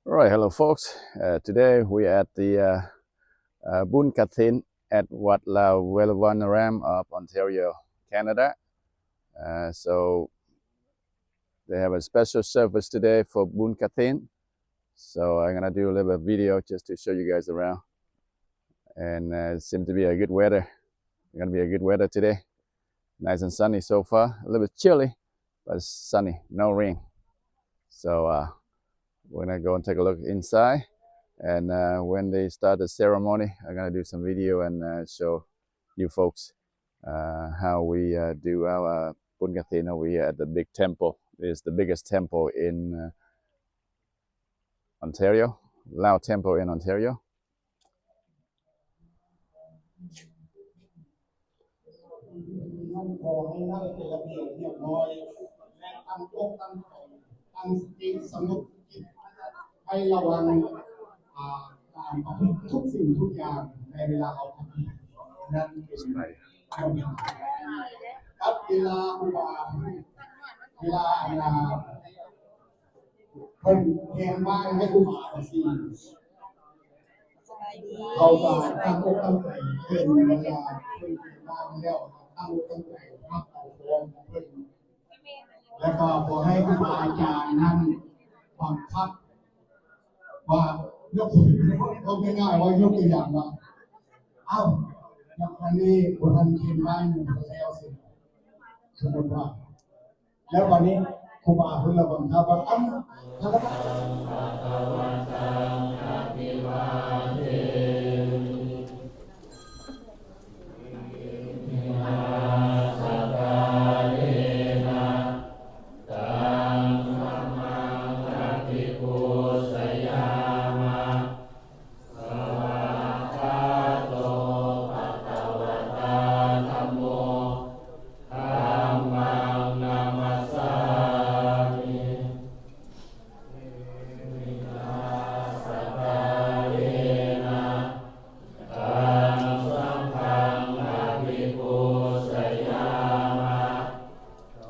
All right, hello folks. Uh, today we at the uh, uh, Buñ Kathien at Wat La Velavanarama of Ontario, Canada. Uh, so they have a special service today for Buñ Kathien. So I'm gonna do a little bit of video just to show you guys around. And uh, it seems to be a good weather. Gonna be a good weather today. Nice and sunny so far. A little bit chilly, but it's sunny, no rain. So uh, we're gonna go and take a look inside. And uh, when they start the ceremony, I'm gonna do some video and uh, show you folks uh, how we uh, do our uh, Buñ Kathien over here at the big temple. It's the biggest temple in uh, Ontario, Lao Temple in Ontario. ขอให้นั่งเป็นระเบียบเรียบร้อย และตั้งอกตั้งใจ ตั้งสติสงบจิต ให้ระวัง อ่า การประพฤติทุกสิ่งทุกอย่างในเวลาเอาทำพิธี นั่นเป็นระเบียบ ครับ เวลาครูบา เวลา อ่า เพิ่นแฮงบ้านให้ครูบาจั่งซี้ ເຂົາກໍຕັ້ງອົກຕັ້ງໃຈ ເພິ່ນເວລາເພິ່ນແຮງບ້ານແລ້ວ ຕັ້ງອົກຕັ້ງໃຈຮັບເອົາຂອງຂອງເພິ່ນ ແລ້ວກໍບໍ່ໃຫ້ຄູບາອາຈານນັ້ນບັງຄັບວ່າ ຍົກ ເວົ້າງ່າຍໆວ່າ ຍົກຕົວຢ່າງວ່າ ອ້າວ ອັນນີ້ບໍ່ທັນເຫັນບ້ານຢູ່ແລ້ວຊິ ສົມມຸດວ່າ ແລ້ວບາດນີ້ຄູບາເພິ່ນລະບັງຄັບວ່າ ອັນ ສະວາກຂາໂຕ ພະຄະວະຕາ ທຳໂມ ທຳມັງ ນະມັດສາມິ ເອມິນາ ສະກາເລນະ ຕັງ ສັງຄັງ ອະພິປູຊະຍາມະ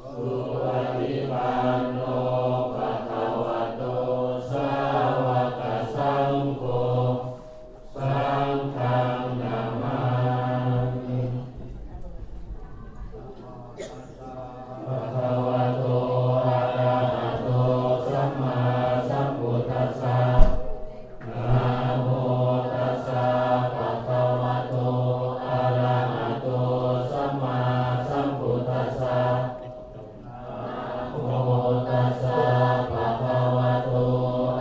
ສຸປະຕິປັນໂນ ພະຄະວະໂຕ ສາວະກະສັງໂຄ ສັງຄັງ ນະມາມິ ພະຄະວະໂຕ ອະລະຫະໂຕ ສຳມາສຳພຸດທັດສະ ນະໂມຕັດສະ ພະຄະວະໂຕ ອະລະຫະໂຕ ສຳມາສຳພຸດທັດສະ ນະໂມຕັດສະ ພະຄະວະໂຕ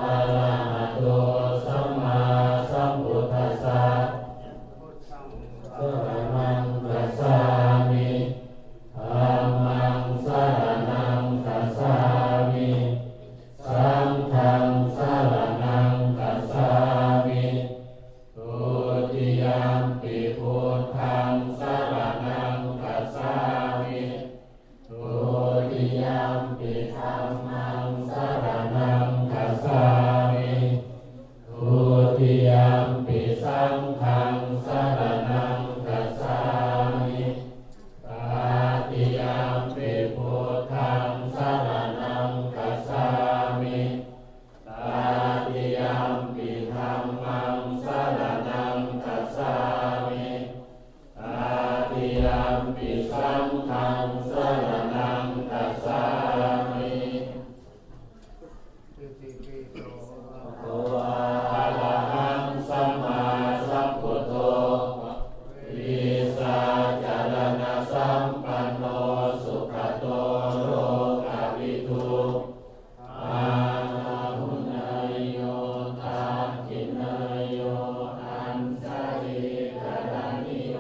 ອະລະຫະໂຕ ສຳມາສຳພຸດທັດສະ ສະຣະນັງ ຄັດສາມິ ທຳມັງ ສະຣະນັງ ຄັດສາມິ ສັງຄັງ ສະຣະນັງ ຄັດສາມິ ທຸຕິຍຳປິ ພຸດທັງ ສະຣະນັງ ຄັດສາມິ ທຸຕິຍຳປິ ທຳມັງ ສະຣະນັງ ຄັດສາມິ ທຸຕິຍຳປິ ສັງຄັງ ສະຣະນັງ ຄັດສາມິ ຕະຕິຍຳປິ ພຸດທັງ ສະຣະນັງ ຄັດສາມິ ຕະຕິຍຳປິ ທຳມັງ ສະຣະນັງ ຄັດສາມິ ຕະຕິຍຳປິ ສັງຄັງ ສະຣະນັງ ຄັດສາມິ ອະລະຫັງ ສຳມາສຳພຸດໂທ ວິຊາຈາລະນະສຳປັນໂນ ສຸກະໂຕ ໂລກະວິທູ ອາຫາຫຸເນຍໂຍ ທັກຂິເນຍໂຍ ອັນຊະລີກະລະນິໂຍ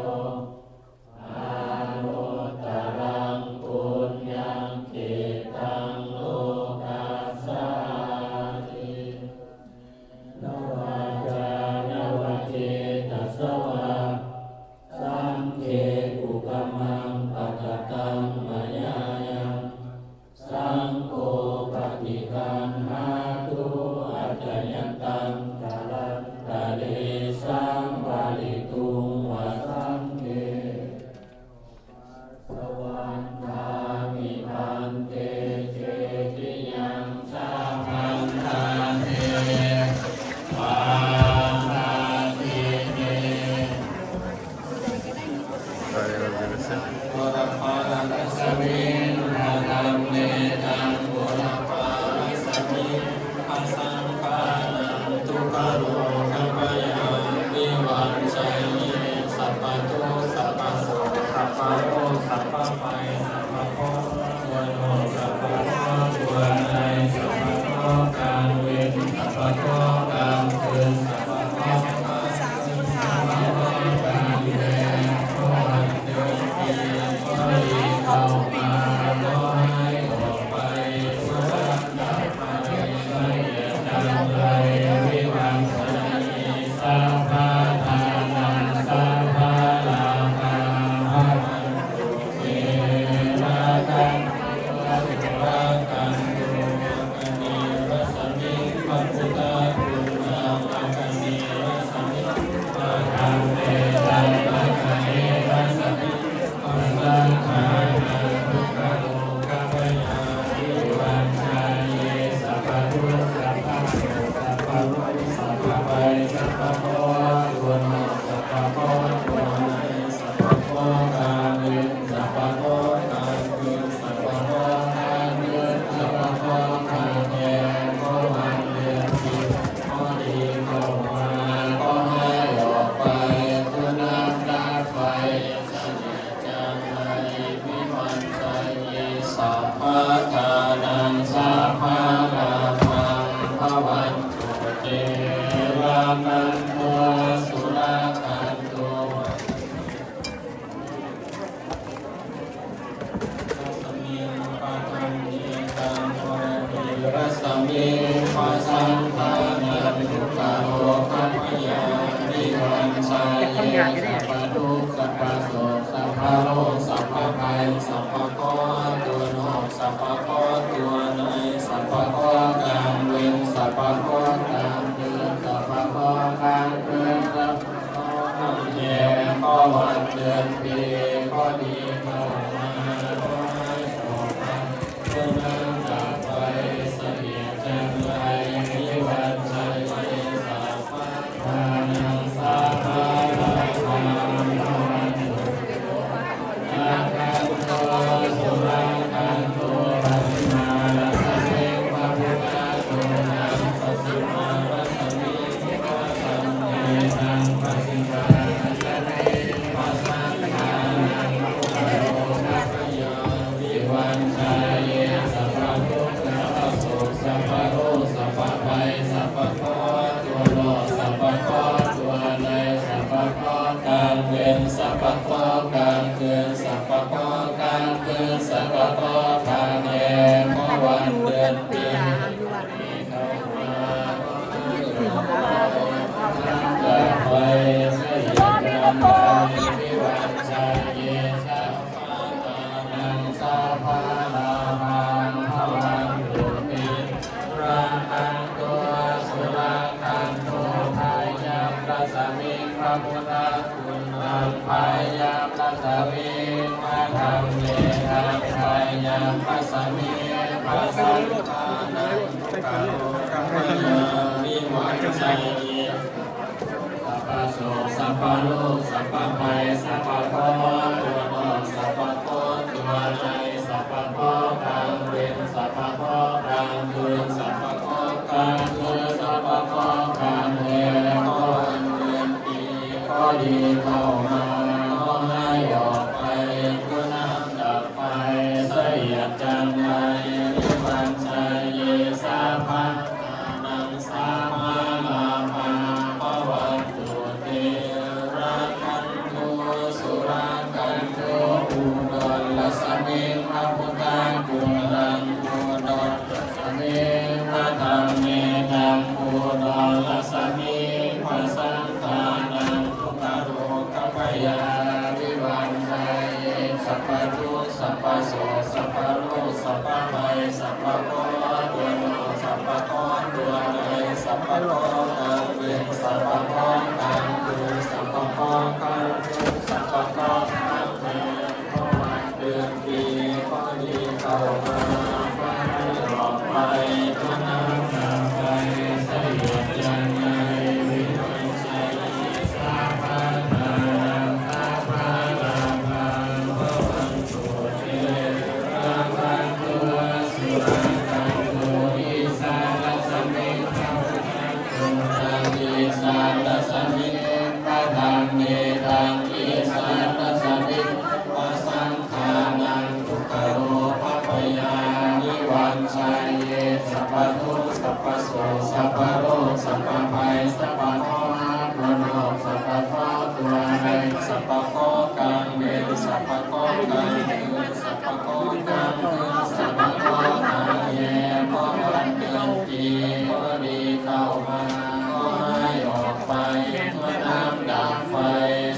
ອະນຸດຕະລັງ ປຸນຍັງຂິຕັງ ໂລກັດສາຕິ ສັງຄານັງ ທຸກຂະໂລກະພະຍາວິວັດໄຊເຍ ສັບພະທຸກ ສັບພະໂສກ ສັບພະໂລກ ສັບພະໄພ ສັບພະເຄາະ ທົ່ວໂລກ ສັບພະເຄາະ ທົ່ວໄພ ສັບພະເຄາະກາງເວັນ ສັບພະເຄາະກາງຄືນ ສັບພະເຄາະ ສັບພະທານັງ ສັບພະລາພັງ ພະວັນຕຸ ເຕ ລະຄັນໂຕ ສຸລະຄັນໂຕ ລັດສະມິງ ພະທຳເມຕັງ ໂພທິ ລັດສະມິງ ພະສັງຄານັງ ທຸກຂະໂລກະພະຍາວິວັດໄຊເຍ ສັບພະທຸກ ສັບພະໂສກ ສັບພະໂລກ ສັບພະໄພ ສັບພະເຄາະ ທົ່ວໂລກ ສັບພະເຄາະ ທົ່ວໄພ ສັບພະເຄາະກາງເວັນ ສັບພະເຄາະກາງຄືນ ສັບພະເຄາະກາງຄືນ ສັບພະເຄາະກາງແຮງ ເພາະວັນເດືອນປີ ເພາະດີເຂົ້າມາ ເພາະຮ້າຍອອກໄປ ເພາະນ້ຳດັບໄຟ ສະເຫດຈັງໃດ ວິວັດໄຊເຍ ສັບພະ ວິວັດໄຊເຍ ສັບພະທຸກ ສັບພະໂສກ ສັບພະໂລກ ສັບພະໄພ ສັບພະເຄາະ ທົ່ວໂລກ ສັບພະເຄາະ ທົ່ວໄພ ສັບພະເຄາະກາງເວັນ ສັບພະເຄາະກາງຄືນ ສັບພະເຄາະກາງຄືນ ສັບພະເຄາະກາງແຮງ ເພາະວັນເດືອນປີ ຈາກໄພ ສະເຫດຈັງໃດ ວິວັດໄຊເຍ ສັບພະທານັງ ສັບພະລາພັງ ພະວັນຕຸ ເຕ ລະຄັນໂຕ ສຸລະຄັນໂຕ ພະຍັງ ລັດສະມິງ ພະພຸດທະ ຄຸນທັງ ພະຍັງ ລັດສະມິງ ພະທຳເມຕັງ ພະຍັງ ລັດສະມິງ ພະສັງຄານັງ ທຸກຂະໂລກະພະຍາວິວັດໄຊເຍ ສັບພະໂສກ ສັບພະໂລກ ສັບພະໄພ ສັບພະເຄາະ ທົ່ວໂລກ ສັບພະເຄາະ ທົ່ວໄພ ສັບພະເຄາະກາງເວັນ ສັບພະເຄາະກາງຄືນ ສັບພະເຄາະກາງຄືນ ສັບພະເຄາະກາງແຮງ ເພາະວັນເດືອນປີ ເພາະດີເຂົ້າມາ ເພາະຮ້າຍອອກໄປ ເພາະນ້ຳດັບໄຟ ສະເຫດຈັງໃດ ວິວັດໄຊເຍ ສັບພະທານັງ ສັບພະລາພັງ ພະວັນຕຸ ເຕ ລະຄັນໂຕ ສຸລະຄັນໂຕ ອຸດົນ ລັດສະມິງ ພະພຸດທະ ກຸນລັງ ອຸດົນ ລັດສະມິງ ພະທຳເມຕັງ ອຸດົນ ລັດສະມິງ ພະສັງຄານັງ ທຸກຂະໂລກະພະຍາວິວັດໄຊເຍ ສັບພະທຸກ ສັບພະໂສກ ສັບພະໂລກ ສັບພະໄພ ສັບພະເຄາະ ທົ່ວໂລກ ສັບພະເຄາະ ທົ່ວໄພ ສັບພະເຄາະກາງເວັນ ສັບພະເຄາະກາງຄືນ ສັບພະເຄາະກາງຄືນ ສັບພະເຄາະກາງແຮງ ເພາະວັນເດືອນປີ ເພາະດີເຂົ້າມາ ເພາະຮ້າຍອອກໄປ ເພາະນ້ຳດັບໄຟ ສະເຫດຈັງໃດ ວິວັດໄຊເຍ ສັບພະທານັງ ສັບພະລາພັງ ພະວັນຕຸ ເຕ ລະພັນໂຕ ສຸລະຄັນໂຕ ອິສາລະສະມິ ສັບພະໂລກ ສັບພະໄພ ສັບພະເຄາະຮ້າຍ ທົ່ວໂລກ ສັບພະເຄາະຕົວໃນ ສັບພະເຄາະກາງເວັນ ສັບພະເຄາະກາງຄືນ ສັບພະເຄາະກາງຄືນ ສັບພະເຄາະກາງແຮມ ເພາະວັນເດືອນປີບໍ່ດີເຂົ້າມາ ຂໍໃຫ້ອອກໄປ ເພື່ອນ້ຳດັບໄຟ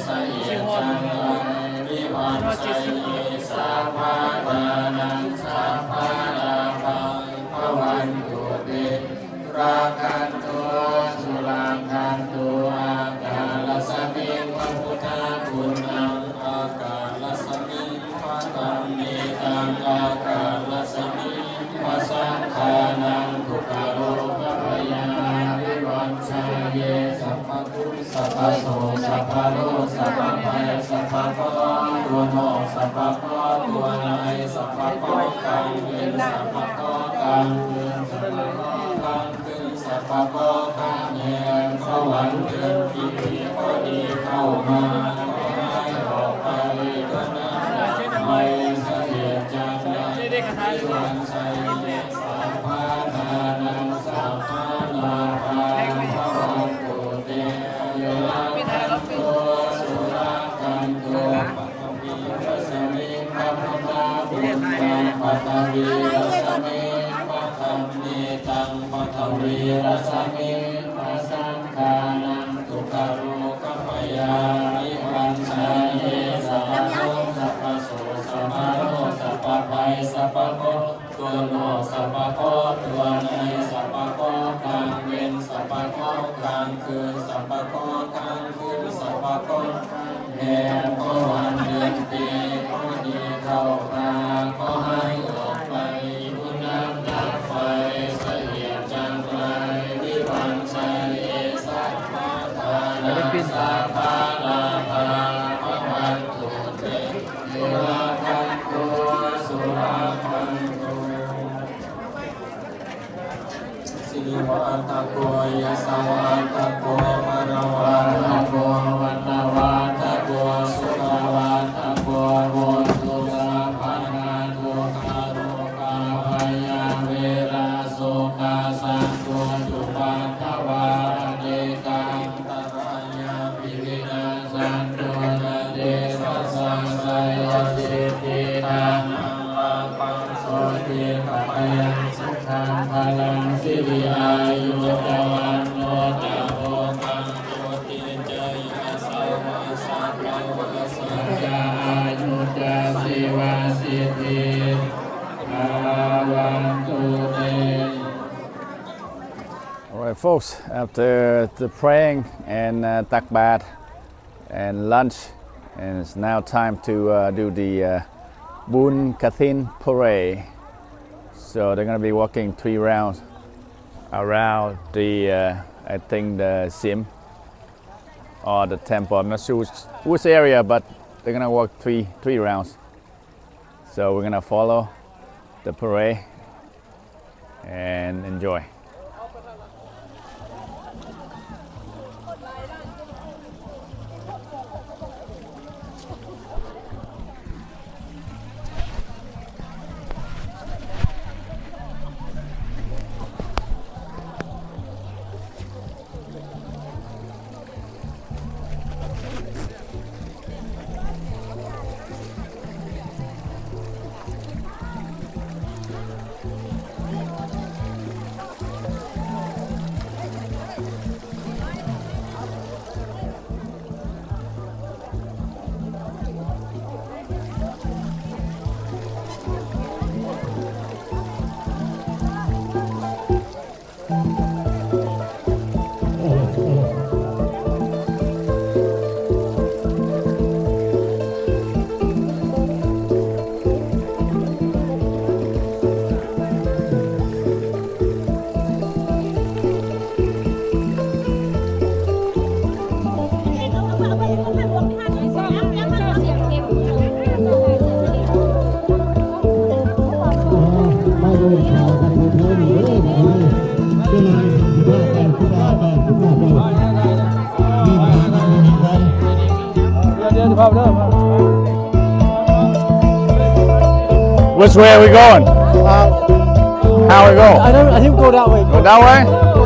ສະເຫດຈັງໄລ ວິວັນໄຊເຍ ສາພາທານັງ ສາພາລາພັງ ພະວັນຕຸເຕ ລັກຂັນໂຕ ສຸລັກຂັນໂຕ ອາການລັດສະມິງ ພະພຸດທະຄຸນນັງ ອາການລັດສະມິງ ພະທຳເມຕັງ ອາການລັດສະມິງ ພະສັງຄານັງ ທຸກຂະໂລກະພະຍາ ວິວັນໄຊເຍ ສັບພະ ສັບພະໂສກ ສັບພະໂລກ ສັບພະໄພ ສັບພະເຄາະທົ່ວໂລກ ສັບພະເຄາະທົ່ວໃນ ສັບພະເຄາະກາງເວັນ ສັບພະເຄາະກາງຄືນ ສັບພະເຄາະກາງຄືນ ສັບພະເຄາະກາງແຮມ ເພາະວັນເດືອນປີບໍ່ດີເຂົ້າມາ ຂໍໃຫ້ອອກໄປ ເພາະນ້ຳດັບໄຟ ສະເຫດຈັງໄລ ວິວັນໄຊເຍ ສາພາທານັງ ສາພາລາພັງ ພະວັນຕຸເຕ ທົ່ວໂລກ ສັບພະເຄາະຕົວໃນ ສັບພະເຄາະກາງເວັນ ສັບພະເຄາະກາງຄືນ ສັບພະເຄາະກາງຄືນ ສັບພະເຄາະກາງແຮມ ເພາະວັນເດືອນປີບໍ່ດີເຂົ້າມາ ຂໍໃຫ້ອອກໄປ ບຸນນຳດັບໄຟ ສະເຫດຈັງໄລ ວິວັນໄຊເຍ ສາພາທານັງ ສາພາລາພັງ ພະວັນຕຸເຕ ສິລິວັດທະໂກ ຍະສະວັດທະໂກ ພະລະວັດທະໂກ ວັນນະວັດທະໂກ ສຸຂະວັດທະໂກ ໂຫຕຸ ສັບພະນາ ທຸກຂະໂລກາ ພະຍາ ເວລາ ໂສກາ ສັນໂທ ອຸປັດທະວາ ອະເນກາ ອັນຕະລາຍາ ວິວາຈັນໂຕ ຈະເຕຊະສາ ໄຊຍະສິດທິ ທະນັງ ລາພັງ ໂຊຕິ ພະຍັງ ສຸຂັງ ພະລັງ ສິລິ ອາຍຸ ຈະວັນໂນ ຈະໂພຄະ ໂຊຕິ ຈະຍະສະວະ ສະພະວະ ສະຈະ ອາຍຸ ຈະ ຊີວະ ສິດທິ ພະວັນຕຸ ເຕ. All right, folks, after the praying and, uh, Takbat and lunch, and it's now time to, uh, do the, uh, Bun Katin parade. So they're gonna be walking three rounds around the, uh, I think the Sim or the temple. I'm not sure which, which area, but they're gonna walk three, three rounds. So we're gonna follow the parade and enjoy. Which way are we going? Uh, How we go? I don't, I think we go that way. Go that way?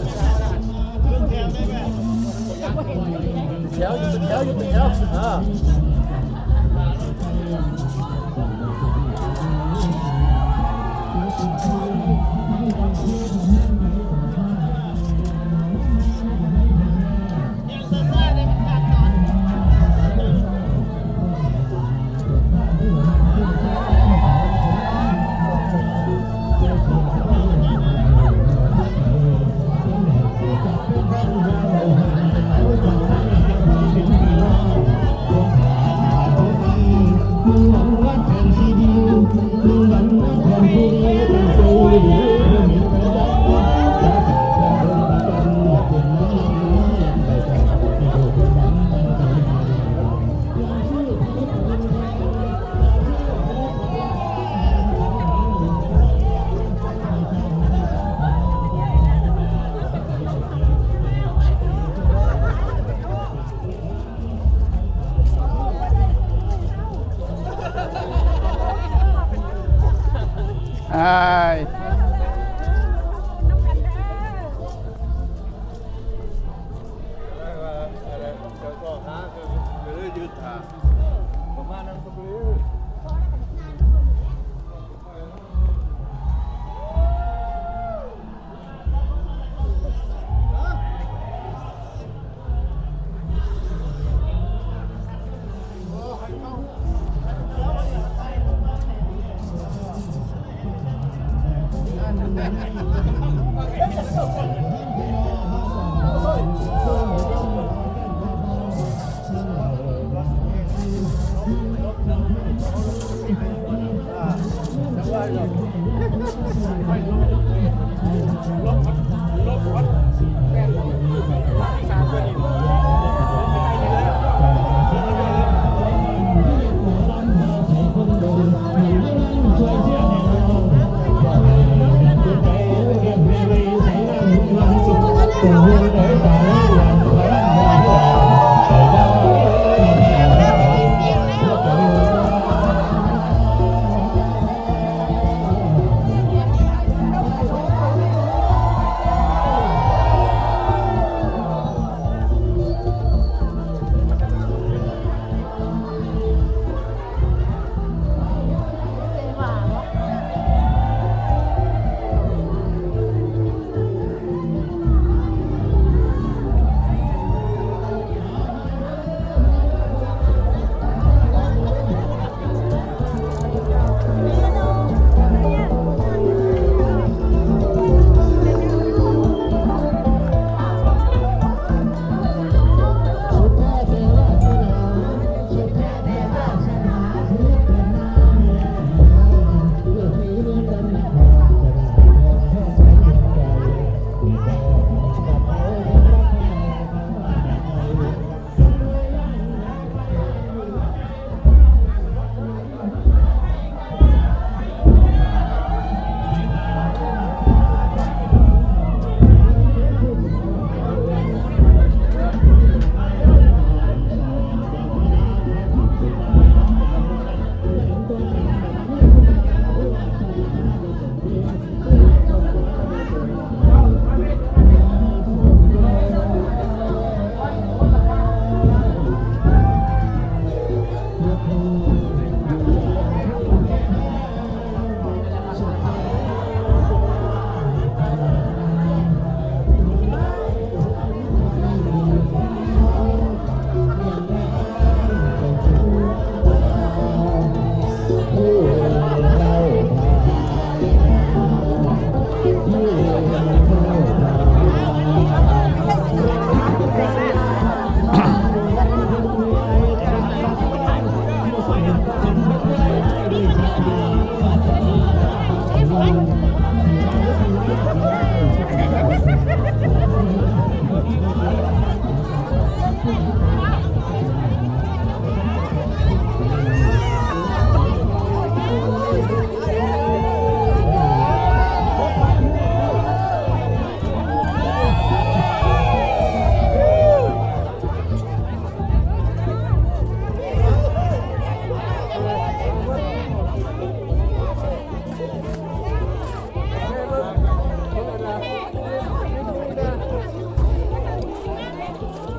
ເປັນແຖວ ຢູ່ເປັນແຖວ ຢູ່ເປັນແຖວ ອ່າ.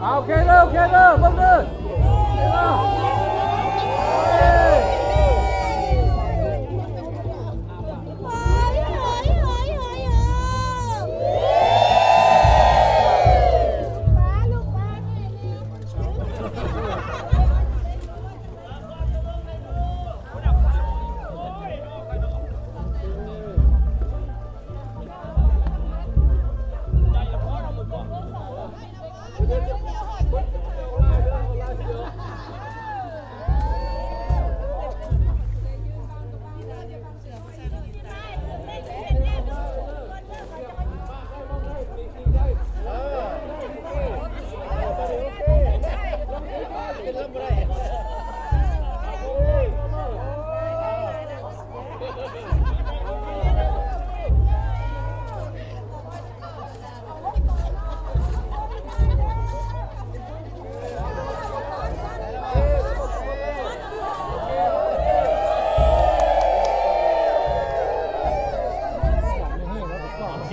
ເອົາ ໂອເຄເດີ ໂອເຄເດີ ເບິ່ງເດີ.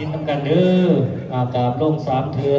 ສິ້ນນຳກັນເດີ ອາ ກາບລົງສາມເທື່ອ.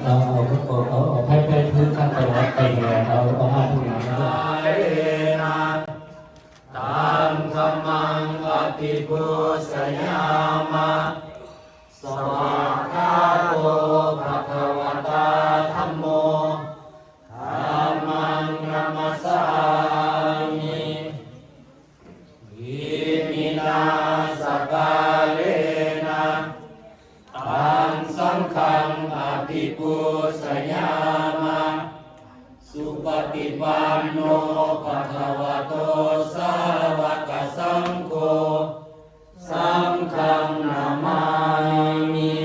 ເອົາ ເອົາ ເອົາ ເອົາ ໃຫ້ ໃຫ້ ໃຫ້ ໃຫ້ ເອົາ ເອົາມາເຖິງ taṃ dhammaṃ abhipūjayāma. Svākkhāto bhagavā dhammo, dhammaṃ namassāmi. Iminā sakkārena taṃ saṅghaṃ abhipūjayāma. Supaṭipanno bhagavato sāvakasaṅgho, saṅghaṃ namāmi.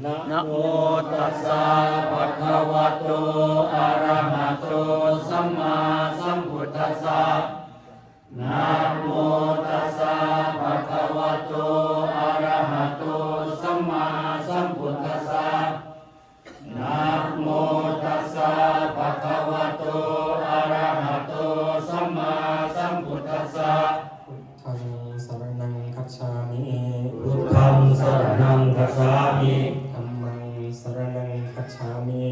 Namo tassa bhagavato arahato sammāsambuddhassa. Namo tassa bhagavato arahato sammāsambuddhassa. Namo tassa bhagavato arahato sammāsambuddhassa. Buddhaṃ saraṇaṃ gacchāmi. Buddhaṃ saraṇaṃ gacchāmi. Dhammaṃ saraṇaṃ gacchāmi.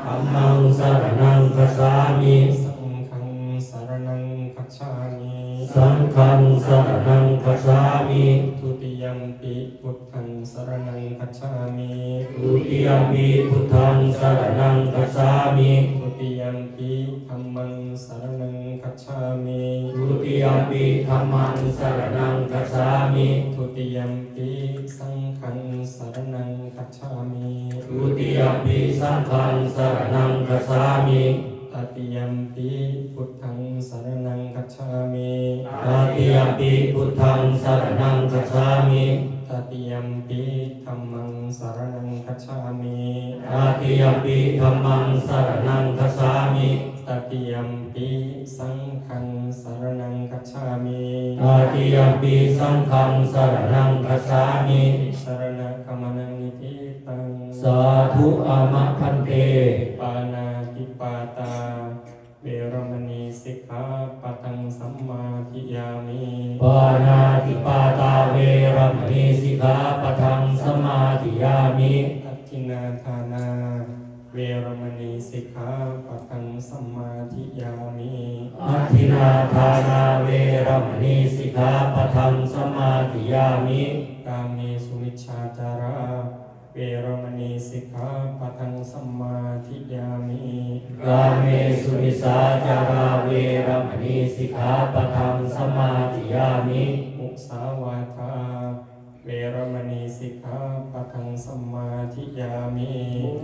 Dhammaṃ saraṇaṃ gacchāmi. Saṅghaṃ saraṇaṃ gacchāmi. Saṅghaṃ saraṇaṃ gacchāmi. Dutiyampi buddhaṃ saraṇaṃ gacchāmi. Dutiyampi buddhaṃ saraṇaṃ gacchāmi. Dutiyampi dhammaṃ saraṇaṃ gacchāmi. Dutiyampi dhammaṃ saraṇaṃ gacchāmi. Dutiyampi saṅghaṃ saraṇaṃ gacchāmi. Dutiyampi saṅghaṃ saraṇaṃ gacchāmi. Tatiyampi buddhaṃ saraṇaṃ gacchāmi. Tatiyampi buddhaṃ saraṇaṃ gacchāmi. Tatiyampi dhammaṃ saraṇaṃ gacchāmi. Tatiyampi dhammaṃ saraṇaṃ gacchāmi. Tatiyampi saṅghaṃ saraṇaṃ gacchāmi. Tatiyampi saṅghaṃ saraṇaṃ gacchāmi. Tisaraṇagamanaṃ niṭṭhitaṃ. Sādhu āma bhante. Pāṇātipātā veramaṇī sikkhāpadaṃ samādiyāmi. Pāṇātipātā veramaṇī sikkhāpadaṃ samādiyāmi. Adinnādānā veramaṇī sikkhāpadaṃ samādiyāmi. Adinnādānā veramaṇī sikkhāpadaṃ samādiyāmi. Kāmesu micchācārā veramaṇī sikkhāpadaṃ samādiyāmi. Kāmesu micchācārā veramaṇī sikkhāpadaṃ samādiyāmi. Musāvādā veramaṇī sikkhāpadaṃ samādiyāmi.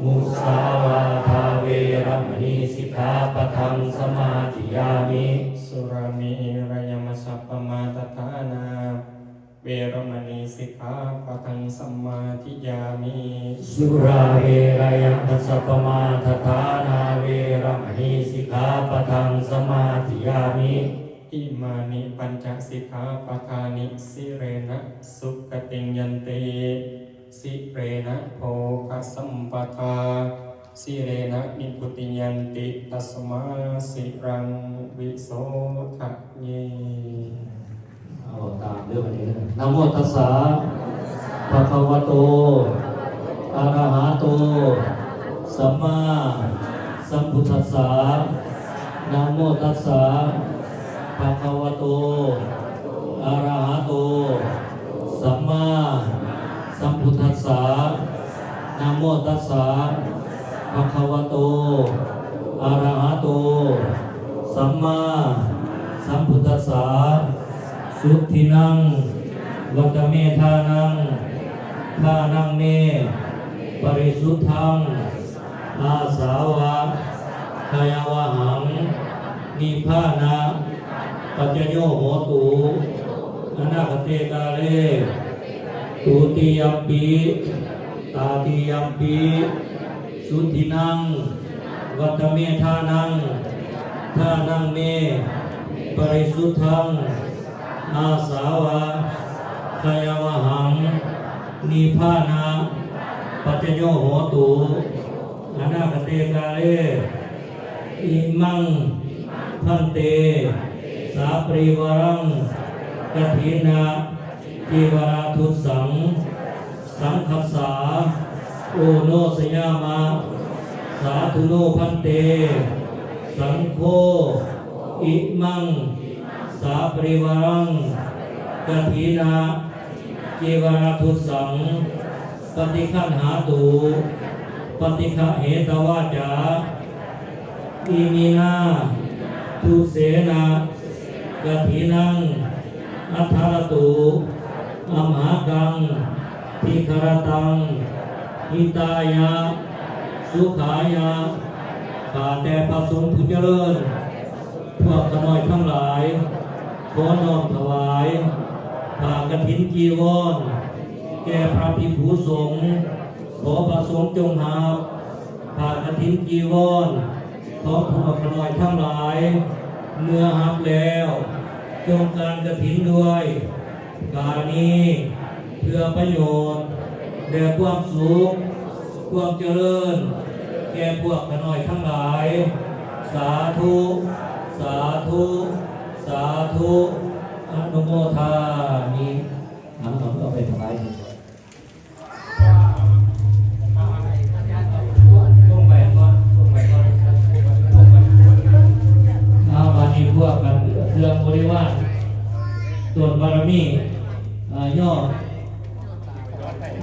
Musāvādā veramaṇī sikkhāpadaṃ samādiyāmi. Surāmerayamajjapamādaṭṭhānā ເວລະມະນີ ສິກຂາປະທັງ ສະມາທິຍາມິ. ສຸລາເມລະຍະ ມັດຈະປະມາທະຖານາ ເວລະມະນີ ສິກຂາປະທັງ ສະມາທິຍາມິ. ອິມານິ ປັນຈະ ສິກຂາປະທານິ ສິລເລນະ ສຸຂະຕິງ ຍັນຕິ ສິລເລນະ ໂພຄະສຳປະທາ ສິລເລນະ ນິບພຸຕິ ຍັນຕິ ຕັດສະມາ ສິລັງ ວິໂສທະເຍ. ເອົາຕາມເດີ ບັດນີ້ເດີ. ນະໂມຕັດສະ ພະຄະວະໂຕ ອະລະຫະໂຕ ສຳມາສຳພຸດທັດສະ. ນະໂມຕັດສະ ພະຄະວະໂຕ ອະລະຫະໂຕ ສຳມາສຳພຸດທັດສະ. ນະໂມຕັດສະ ພະຄະວະໂຕ ອະລະຫະໂຕ ສຳມາສຳພຸດທັດສະ. ສຸດທິນັງ ວັດຕະເມ ທານັງ ທານັງເມ ປະລິສຸດທັງ ອາສາວະ ຂະຍາວະຫັງ ນິບພານະ ປັດຈະໂຍໂຫຕຸ ອະນາຄະເຕກາເລ ທຸຕິຍຳປິ ຕາຕິຍຳປິ ສຸດທິນັງ ວັດຕະເມ ທານັງ ທານັງເມ ປະລິສຸດທັງ ອາສາວະ ຂະຍາວະຫັງ ນິບພານະ ປັດຈະໂຍໂຫຕຸ ອະນາຄະເຕກາເລ. ອິມັງ ພັນເຕ ສາປະລິວາລັງ ກະຖິນະ ຈີວະລາທຸດສັງ ສັງຄັດສາ ໂອໂນສະຍາມະ ສາທຸໂນ ພັນເຕ ສັງໂຄ ອິມັງ ສາປະລິວາລັງ ກະຖິນະ ຈີວະລາທຸດສັງ ປະຕິຄັນຫາຕຸ ປະຕິຄະເຫຕະວາຈາ ອິມິນາ ທຸເສນະ ກະຖິນັງ ອັດຖະລະຕຸ ອັມຫາກັງ ທິຄະລະຕັງ ຫິຕາຍະ ສຸຂາຍະ. ຂ້າແຕ່ພະສົງຜູ້ຈະເລີນ ພວກຂ້ານ້ອຍທັງຫຼາຍ ຂໍນ້ອມຖວາຍ ຜ້າກະຖິນຈີວອນ ແກ່ພະພິກຂຸສົງ. ຂໍພະສົງຈົ່ງຮັບ ຜ້າກະຖິນຈີວອນ ຂອງພວກຂ້ານ້ອຍທັງຫຼາຍ. ເມື່ອຮັບແລ້ວ ຈົ່ງການກະຖິນດ້ວຍການນີ້ ເພື່ອປະໂຫຍດ ແລະ ຄວາມສຸກ ຄວາມຈະເລີນ ແກ່ພວກຂ້ານ້ອຍທັງຫຼາຍ. ສາທຸ ສາທຸ ສາທຸ ອະນຸໂມທາມິ. ເອົາ ເອົາໄປຖວາຍ. ເອົາ ບາດນີ້ພວກກັນ ເຄື່ອງບໍລິວານ ຕົ້ນບາລະມີ ເອີ ຍໍ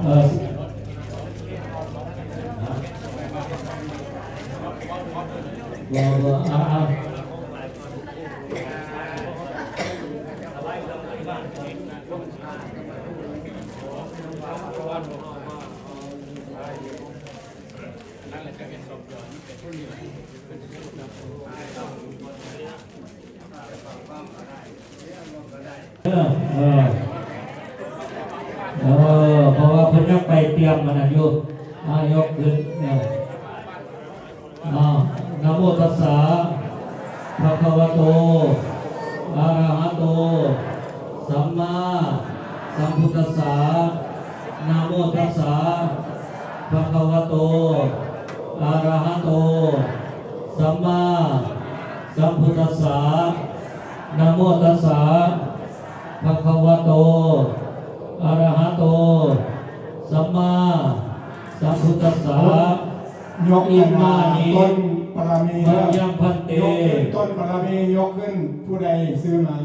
ເອີ ບໍ່ ບໍ່ ເອົາ ເອົາ. ເອີ ເອີ ເອີ ເພາະວ່າເພິ່ນຍັງໄປຕຽມອັນນັ້ນຢູ່ ອ່າ ຍົກຂຶ້ນ ເອີ. ອ່າ ນະໂມຕັດສະ ພະຄະວະໂຕ ອະລະຫະໂຕ ສຳມາສຳພຸດທັດສະ. ນະໂມຕັດສະ ພະຄະວະໂຕ ອະລະຫະໂຕ ສຳມາສຳພຸດທັດສະ. ນະໂມຕັດສະ ພະຄະວະໂຕ ອະລະຫະໂຕ ສຳມາສຳພຸດທັດສະ. ຍົກຂຶ້ນ ຕົ້ນບາລະມີເດີ ມະຍັງພັນເຕ ຍົກຂຶ້ນ ຕົ້ນບາລະມີ ຍົກຂຶ້ນ ຜູ້ໃດຊື້ມາ.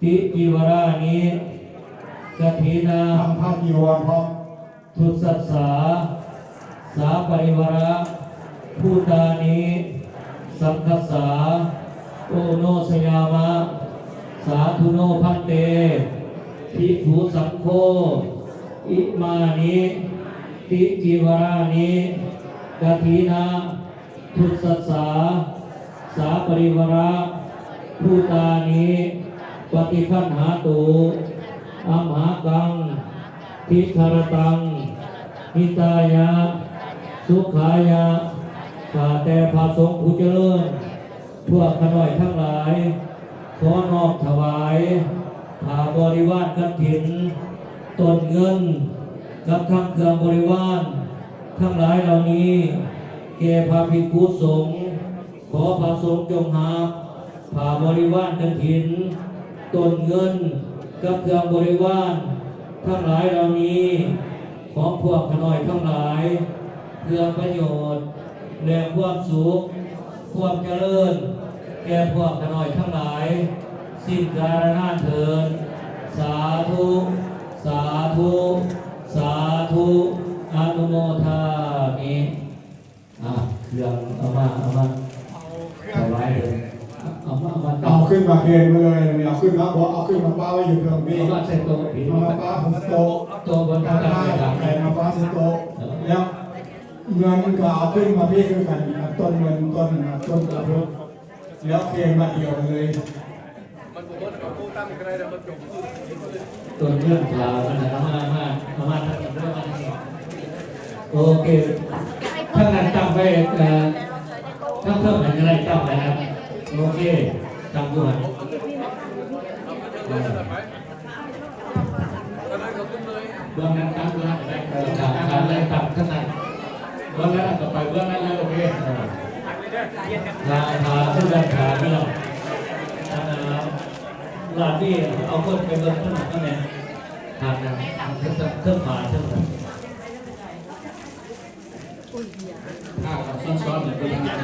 ຕິຈີວະຣານິ ກະຖິນະ ທັງຜ້າຈີວອນພ້ອມ. ທຸດສັດສາ ສາປະລິວາຣະ ພູຕານິ ສັງຄັດສາ ໂອໂນສະຍາມະ ສາທຸໂນພັນເຕ ພິກຂຸສັງໂຄ ອິມານິ ຕິຈີວະຣານິ ກະຖິນະ ທຸດສັດສາ ສາປະລິວາຣະ ພູຕານິ ປະຕິຄັນຫາຕຸ. ອັມຫະກັງ ທິທະຣະຕັງ ຫິຕາຍະ ສຸຂາຍະ ຂ້າແຕ່ພະສົງຜູ້ຈະເລີນ ພວກຂ້ານ້ອຍທັງຫຼາຍ ຂໍນ້ອມຖວາຍຜ້າບໍລິວານກະຖິນ ຕົ້ນເງິນ ກັບທັງເຄື່ອງບໍລິວານທັງຫຼາຍເຫຼົ່ານີ້ ແກ່ພະພິກຂຸສົງ. ຂໍພະສົງຈົ່ງຮັບຜ້າບໍລິວານກະຖິນ ຕົ້ນເງິນ ກັບເຄື່ອງບໍລິວານທັງຫຼາຍເຫຼົ່ານີ້ ຂອງພວກຂ້ານ້ອຍທັງຫຼາຍ ເພື່ອປະໂຫຍດ ແລະ ຄວາມສຸກ ຄວາມຈະເລີນ ແກ່ພວກຂ້ານ້ອຍທັງຫຼາຍ ສິ້ນກາລະນານເທີນ. ສາທຸ ສາທຸ ສາທຸ ອະນຸໂມທາມິ. ອ່າ ເຄື່ອງເອົາມາ ເອົາມາຖວາຍເດີ ເອົາມາ ເອົາມາ ເອົາຂຶ້ນມາເຄນມາເລີຍ ເອົາຂຶ້ນມາ ບໍ່ ເອົາຂຶ້ນມາປະໄວ້ຢູ່ເທິງເວ ເອົາມາໃສ່ໂຕະ ເອົາມາປະໃສ່ໂຕະ ໂຕະ ໂຕະ ເອົາມາປະໃສ່ໂຕະ ແລ້ວເງິນກໍເອົາຂຶ້ນມາພີ້ຄືກັນ ຕົ້ນເງິນ ຕົ້ນ ຕົ້ນກະເພິກ ແລ້ວເຄນມາດຽວກັນເລີຍ. ຕົ້ນເລື່ອງຂາວມັນນະ ເອົາມາ ເອົາມາ ເອົາມາທາງນີ້ເດີ ມາທາງນີ້ ໂອເຄ ທາງນັ້ນຕັ້ງໄວ້ ເອີ ທາງເທິງຫັ້ນກໍໄດ້ ຕັ້ງໄວ້ນະ ໂອເຄ ຕັ້ງຢູ່ຫັ້ນ ເອີ ເບື້ອງນັ້ນຕັ້ງຢູ່ຫັ້ນກໍໄດ້ ເອີ ທາງ ທາງນັ້ນຕັ້ງທາງນັ້ນ ເບື້ອງນັ້ນກໍໄປເບື້ອງນັ້ນເລີຍ ໂອເຄ ເອີ ຖ້າ ຖ້າຄືກັນ ຖ້າເລື່ອງ ອັນ ລາດນີ້ເອົາຄົນໄປເບິ່ງເທິງນັ້ນແດ່ ທາງນັ້ນ ເທິງ ເທິງ ເທິງຂວາ ເທິງຂວາ ຖ້າເຂົາຊ້ອນໆ ເພິ່ນຍັງ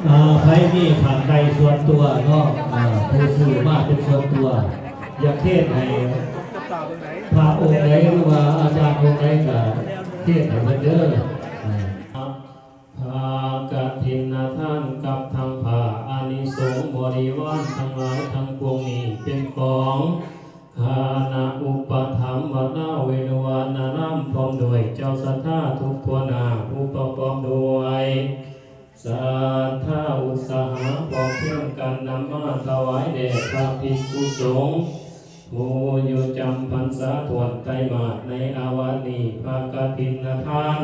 ອ່າ ໃຜມີຜ້າໄຕສ່ວນຕົວເນາະ ອ່າ ຜູ້ຊື້ມາເປັນສ່ວນຕົວ ຢາກເທດໃຫ້ພະອົງໃດ ຫຼືວ່າອາຈານອົງໃດກໍເທດໃຫ້ເພິ່ນເດີ. ອ່າ ຜ້າກະຖິນນະທານກັບທັງຜ້າອານິສົງບໍລິວານທັງຫຼາຍທັງປວງນີ້ ເປັນຂອງຄະນະອຸປະຖຳວັດລາວເວລຸວັນນາລາມ ພ້ອມດ້ວຍເຈົ້າສັດທາທຸກທົ່ວໜ້າ ຜູ້ປະກອບດ້ວຍສັດທາອຸດສາຫະ ພ້ອມພຽງກັນນຳມາຖວາຍແດ່ພະພິກຂຸສົງ ຜູ້ຢູ່ຈຳພັນສາຖ້ວນໄຕມາດໃນອາວາດນີ້ ຜ້າກະຖິນນະທານ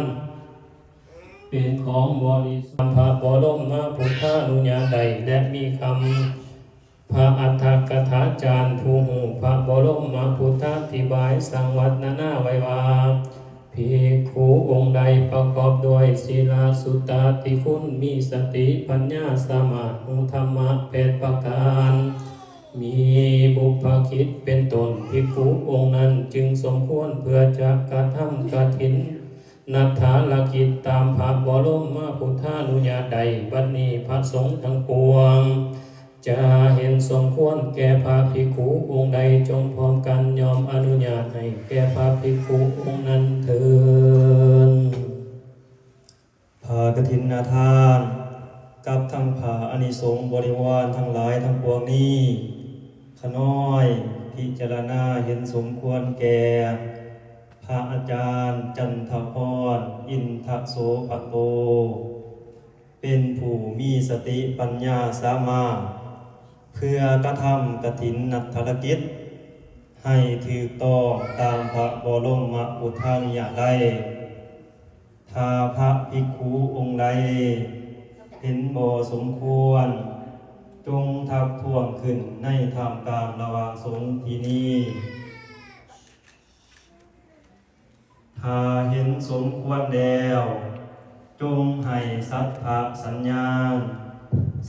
ເປັນຂອງບໍລິສັດ ພະບໍລົມມະພຸດທານຸຍາດໄດ້ ແລະ ມີຄຳພະອັດຖະກະຖາຈານຜູ້ຮູ້ພະບໍລົມມະພຸດທາທິບາຍ ສັງວັດນະນາໄວ້ວ່າ ພິກຂຸອົງໃດປະກອບດ້ວຍສີລະ ສຸຕະຕິຄຸນ ມີສະຕິ ປັນຍາ ສາມາດຮູ້ທຳມະແປດປະການ ມີບຸບພະກິດເປັນຕົ້ນ ພິກຂຸອົງນັ້ນຈຶ່ງສົມຄວນເພື່ອຈະກະທຳກະຖິນ ນັດຖາລະກິດຕາມພະບໍລົມມະພຸດທານຸຍາດໄດ້. ບັດນີ້ພະສົງທັງປວງຈະເຫັນສົມຄວນແກ່ພະພິກຂຸອົງໃດ ຈົ່ງພ້ອມກັນຍອມອະນຸຍາດໃຫ້ແກ່ພະພິກຂຸອົງນັ້ນເທີ້ນ. ຜ້າກະຖິນນະທານ ກັບທັງຜ້າອານິສົງບໍລິວານທັງຫຼາຍທັງປວງນີ້ ຂ້ານ້ອຍພິຈາລະນາເຫັນສົມຄວນແກ່ ພະອາຈານຈັນທະພອນ ອິນທະໂສພະໂຕ ເປັນຜູ້ມີສະຕິປັນຍາສາມາດ ເພື່ອກະທຳກະຖິນນັດຖາລະກິດໃຫ້ຖືກຕ້ອງຕາມພະບໍລົມມະພຸດທານຸຍາດໄດ້. ຖ້າພະພິກຂຸອົງໃດ ເຫັນບໍ່ສົມຄວນ ຈົ່ງທັກທ້ວງຂຶ້ນໃນທ່າມກາງລະຫວ່າງສົງທີ່ນີ້. ຖ້າເຫັນສົມຄວນແລ້ວ ຈົ່ງໃຫ້ສັດຖະສັນຍານ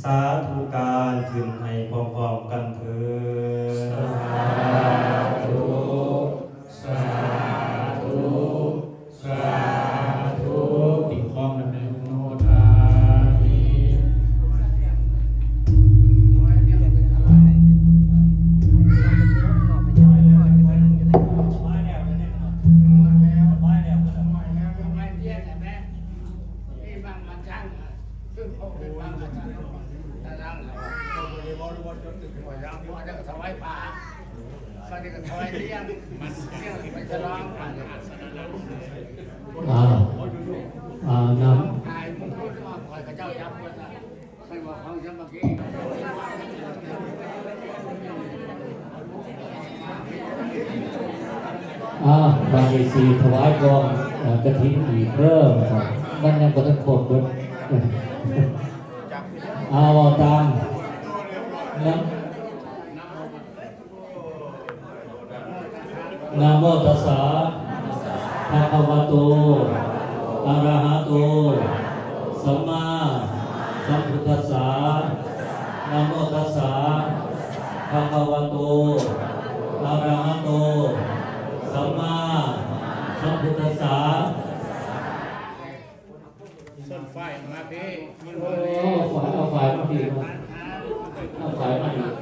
ສາທຸການຂຶ້ນໃຫ້ພ້ອມໆກັນເທີດ. ສາທຸ ສາທຸ ສາທຸ ຕິຄອງນຳແມ່ ໂມທາມິ. ອ່າ ອ່າ ນຳ ອ່າ ບາດນີ້ຊິຖວາຍກອງ ເອີ ກະຖິນອີກເດີ ວ່າຊັ້ນ ມັນຍັງບໍ່ທັນຄົບເບິດ. ເອົາ ເວົ້າຕາມນະ. ນະໂມຕັດສະ ພະຄະວະໂຕ ອະລະຫະໂຕ ສຳມາສຳພຸດທັດສະ. ນະໂມຕັດສະ ພະຄະວະໂຕ ອະລະຫະໂຕ ສຳມາສຳພຸດທັດສະ. ເອົາຝ້າຍ ເອົາຝ້າຍມາພີ້ ເອົາຝ້າຍມາພີ້ ເອົາຝ້າຍມາອີກ.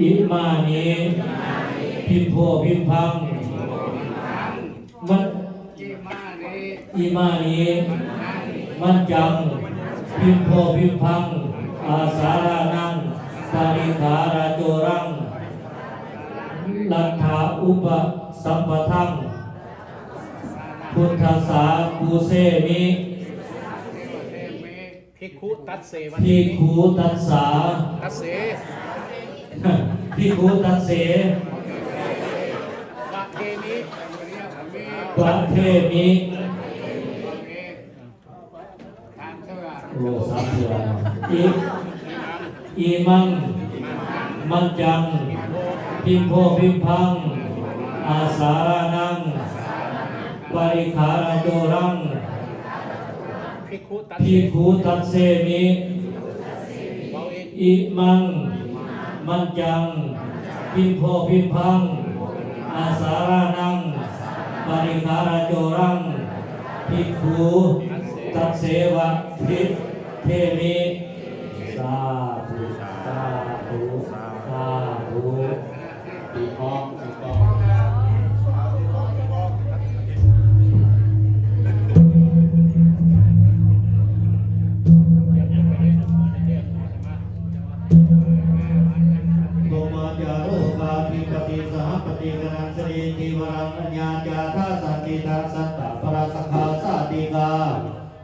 ອິມານິ ພິມໂພ ພິມພັງ ມັນ ອິມານິ ມັນຈັງ ພິມໂພ ພິມພັງ ອາສາລະນັງ ປະລິຄາລະໂຈລັງ ລັດຖະອຸປະສຳປະທັງ ພຸດທັດສາ ປູເຊມິ. ພິກຂຸຕັດເສວະ ພິກຂຸຕັດສາ ຕັດເສ ພິກຂຸຕັດເສ ວະເທມິ ວະເທມິ. ໂອ້ ສາມເທື່ອ. ອິ ອິມັງ ມັນຈັງ ພິມໂພ ພິມພັງ ອາສາລະນັງ ປະລິຄາລະໂຈລັງ ພິກຂຸຕັດ ພິກຂຸຕັດເສມິ ເວົ້າອີກ ອິມັງ ມັນຈັງ ພິມໂພ ພິມພັງ ອາສາລະນັງ ປະລິຄາລະໂຈລັງ ພິກຂຸຕັດເສວະ ເທ ເທມິ. ສາທຸ ສາທຸ ສາທຸ. ປີຄອງ ປີຄອງ. ໂຕມາຈາໂລກາທິປະຕິ ສະຫະປະຕິກະນັງສະນີ ທີວະລັງ ອະຍາຈາທາ ສັນຕິທາ ສັນຕະປະລາຊະຄາ ສາຕິກາ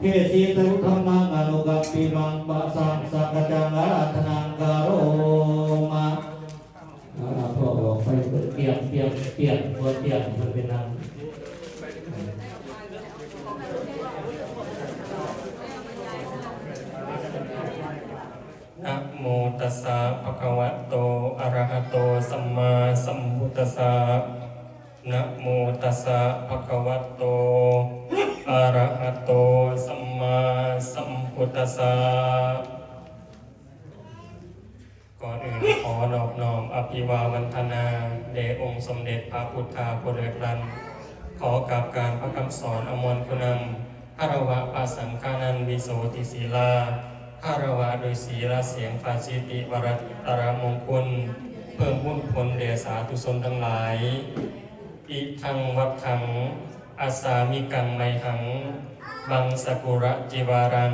ເທສີ ຕະລຸທຳມັງ ອະນຸກັມປິມັງ ປະສັງສັກກະຈັງ ອາຣາທະນັງ ກະໂຣມະ. ອ່າ ພວກອອກໄປ ຕຽມ ຕຽມ ຕຽມ ຕົວຕຽມ ເພິ່ນໄປນັ່ງ. ນະໂມຕັດສະ ພະຄະວະໂຕ ອະລະຫະໂຕ ສຳມາສຳພຸດທັດສະ. ນະໂມຕັດສະ ພະຄະວະໂຕ ອະລະຫະໂຕ ສຳມາສຳພຸດທັດສະ. ກ່ອນອື່ນຂໍນອບນ້ອມອະພິວາວັນທະນາແດ່ອົງສົມເດັດພະພຸດທະຜູ້ເລີດລ້ຳ, ຂໍກາບການພະຄຳສອນອາມອນຜູ້ນຳ, ຄາລະວະພະສັງຄານັງ ວິໂສທິສີລາ, ຄາລະວະດ້ວຍສີລະສຽງພະສິດທິວະລັດຕະນະມົງຄຸນ, ເພີ່ມບຸນຜົນແດ່ສາທຸຊົນທັງຫຼາຍ. ອິທັງວັດທັງ ອາສາມິກັງໄມຫັງ ວັງສະກຸລະຈິວາລັງ